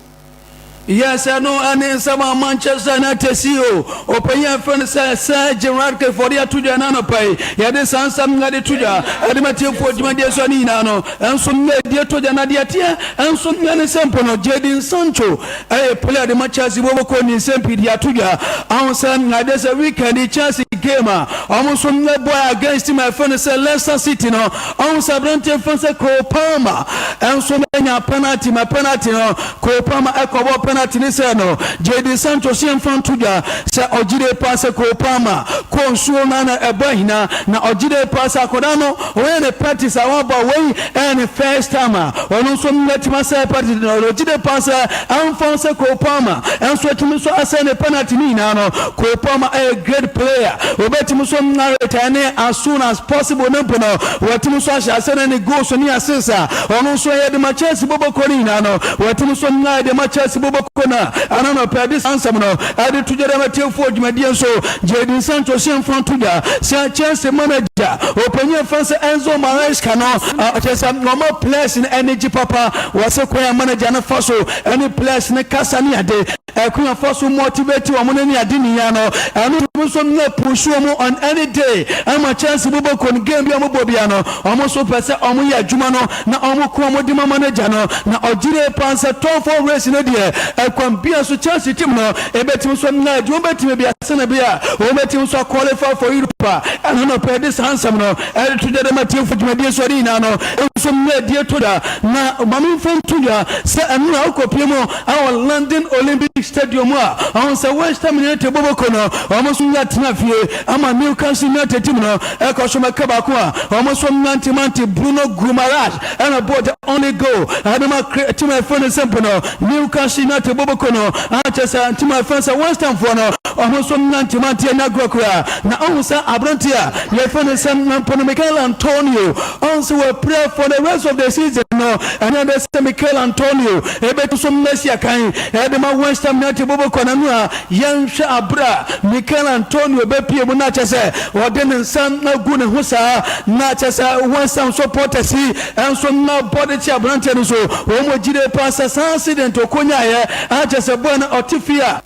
Yes, ɛno ɛne nsɛm a Manchester United CEO ɔpanyin a ɛfrɛ no sɛ Sir Jim Ratcliffe ɔde ato dwa ɛna anɔpa yi. Yɛde saa nsɛm no de to dwa ɛde ma tiefoɔ dwumadie so ne nyinaa no ɛnso nnɛ ɛdie to dwa. Na deɛ teɛ ɛnso nnɛ ne sɛ mpo no Jadon Sancho ɛyɛ player de ma Chelsea wɔbɛkɔ ne nsɛm pii de ato dwa aho sɛ ade sɛ weekend Chelsea game a ɔmo nso nnɛ bɔ against team a ɛfrɛ no sɛ Leicester City no, ɔho sɛ aberanteɛ fɛn sɛ Cole Palmer ɛnso anya penalty ma penalty no Cole Palmer ɛkɔbɔ penalty ne sɛ no Jadon Sancho so yɛmfa nto dwa sɛ ɔgyere pa sɛ Cole Palmer kɔ nsuo no na ɛbɔ ahina na ɔgyere pa sɛ akɔda no ɔyɛ ne practice a wabɔ wei ɛyɛ ne first time a ɔno nso nnɛtuma sɛ practice no ɔgyere pa sɛ ɛmfa sɛ Cole Palmer ɛnso atumi nso asɛ ne penalty ne nyinaa no. Cole Palmer ɛyɛ great player, obɛtumi nso narrate ne as soon as possible ne mpo no wɔatumi nso ahyɛ asɛ ne ne goals ne assist a ɔno nso ɛyɛ de ma Chelsea bɔbɔkɔ ne nyinaa no wɔatumi nso nnae de ma Chelsea bɔbɔkɔ no a ɛno no pɛ de saa nsɛm no ɛde to dwa dɛ matiefoɔ dwumadie nso. Jadon Sancho hyɛ mfa to dwa sɛ Chelsea manager ɔpanyin fa sɛ Enzo Maresca no ɔkyerɛ sɛ ɔma players no ani gye papa. Wɔsɛ kwan a manager no fa so ɛne players no kasa ne ade ɛkwan a fa so motivate wɔn no ne ade ne no ɛno nso nyɛ push wɔn on any day ama Chelsea bɔbɔkɔ no game bi a wɔbɔ bia no wɔn nso pɛ sɛ wɔn yɛ adwuma no na wɔn ko wɔn de ma manager no na ɔgyere pan sɛ top four race no deɛ ɛkwan bia so Chelsea team no ebɛtumi nso na adwuma bɛtumi bi asɛnɛ bi a wɔn bɛtumi nso qualify for Europe a ɛno no pɛ de saa nsɛm no ɛde to dwa de ma tiefo dwumadie so ɔde nyinaa no nso mmerɛ die to da. Na maame nfa nto dwa sɛ ɛno na ɔkɔpie mu awɔ London Olympic Stadium a ɔho sɛ West Ham United bɔbɔkɔ no wɔn nso nya tena fie ama Newcastle United team no ɛkɔ so mɛka baako a wɔn nso nante Bruno Guimaraes ɛna bɔ the only goal ɛde ma team a ɛfɛ no sɛ mpo no Newcastle United bɔbɔkɔ no akyɛ sɛ team a ɛfɛ sɛ West Ham foɔ no wɔn nso nante mante anya agorɔ koraa. Na ɔho sɛ aberante a yɛfɛ no sɛ mpo no Michail Antonio ɔho sɛ wɔapira for the rest of the season no ɛne ɛde sɛ Michail Antonio ɛbɛtu so mmɛsi akan ɛde ma West Ham United bɔbɔkɔ no a yɛnhwɛ abere a Michail Antonio bɛpie mu na kyɛ sɛ ɔde ne nsa agu ne ho saa na kyɛ sɛ West Ham supporters yi ɛnso na bɔde kye aberanteɛ no so wɔn mo gyide pa sɛ saa accident okonyaeɛ akyɛ sɛ bɔɔ no ɔte fie a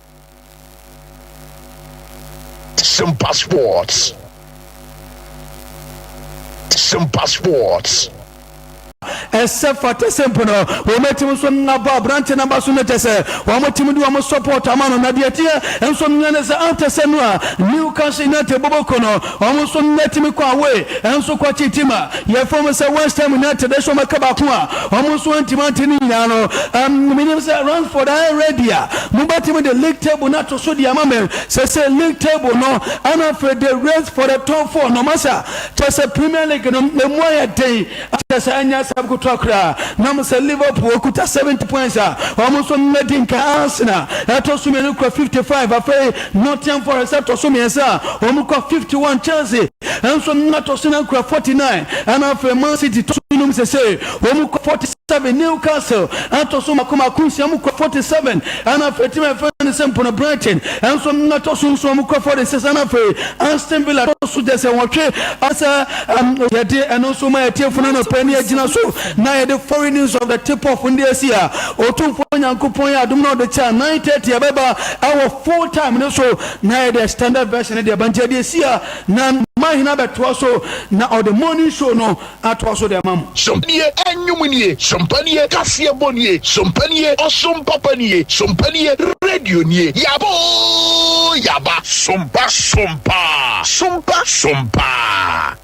Simpa Sports. Simpa Sports. Ɛsɛ fata sɛ mpo no wɔatumi nso abɔ aberante no aba so no kyɛ sɛ wɔatumi de wɔn support ama no. Na deɛ ɛteɛ nso ne sɛ after sɛ no a Newcastle United bɔbɔko no, wɔn nso atumi kɔ away nso kɔkye team a yɛfrɛ wɔn sɛ West Ham United ɛhyɛ wɔn aka baako a wɔn nso antumi ante ne nyinaa no. Menim sɛ Ransford ayɛ ready a mobɛtumi de league table no ato so de ama me sɛ league table no ɛna afei the race for the top four no masa kyɛ sɛ Premier League no emu ayɛ den, kyɛ sɛ ɛnyɛ asɛm ketewa koraa. Nam sɛ Liverpool okuta 70 points a wɔn nso mmɛdi nka, Arsenal ɛtɔ so mmienu kura 55, afei Nottingham Forest ɛtɔ so mmiɛnsa a wɔn kɔ 51, Chelsea nso ɛtɔ so nan kura 49, ɛna afei Man City tɔ so num sese wɔn kɔ 47, Newcastle ɛtɔ so mako mako nsia wɔn kɔ 47, ɛna afei team ɛfɛ ne sɛ mpono Brighton nso ɛtɔ so nson wɔn kɔ 46, ɛna afei Aston Villa tɔ so gyɛ sɛ wɔtwe asɛ yɛde ɛno nso ma yɛtiefo no anɔpɛ ne yɛgyina so na yɛde foreign news of the tip off ndi asi a Ɔtumfoɔ Nyankopɔn yɛ adom na ɔde kyɛ a, 9:30 yɛbɛba ɛwɔ full time no so na yɛde extended version no deɛ ba. Nti yɛde asi a na mahena bɛtoa so na ɔde morning show no atoa so de ama mo. Sompa nie, ɛnwom nie, sompa nie, kaseɛbɔ nie, sompa nie, ɔsom papa nie, sompa nie, radio nie, yaba oo yaba. Sompa sompa, sompa sompa.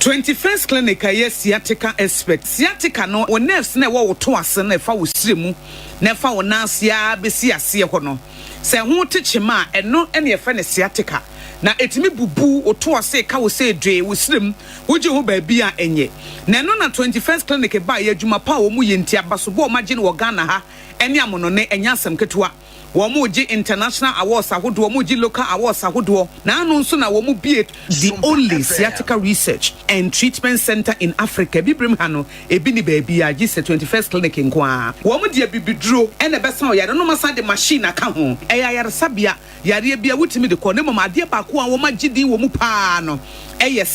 21st Clinic a ɛyɛ sciatica expert. Sciatica no, wo nerves na ɛwɔ wo to ase na ɛfa wo srɛ mu na ɛfa wo nan ase ara bɛsi aseɛ hɔ no, sɛ ɛho te kyema a, ɛno na yɛfrɛ no sciatica. Na ɛtumi bubu wo to ase ka wo sɛ dwee wo srɛ mu, wogye ho baabi a ɛnyɛ. Na ɛno na 21st Clinic baeɛ, adwuma pa a wɔyɛ nti, abasobɔ a wɔagye no wɔ Ghana ha ne amonɔne, ɛnyɛ asɛm ketewa. Wɔregye international awards ahodoɔ, wɔregye local awards ahodoɔ. Na ano nso na wɔbue the only sciatica research and treatment centre in Africa. Abibirem ha no, ebi nni baabiara gye sɛ 21st Clinic nko ara. Wɔde abibiduro na ɛbɛsa ɔyare no, na wɔasan de machine aka ho. Ɛyɛ ayaresabea, yareɛ biara wotumi de kɔ, na mmom adeɛ baako a wɔagye din wɔ mu pa ara no yɛ.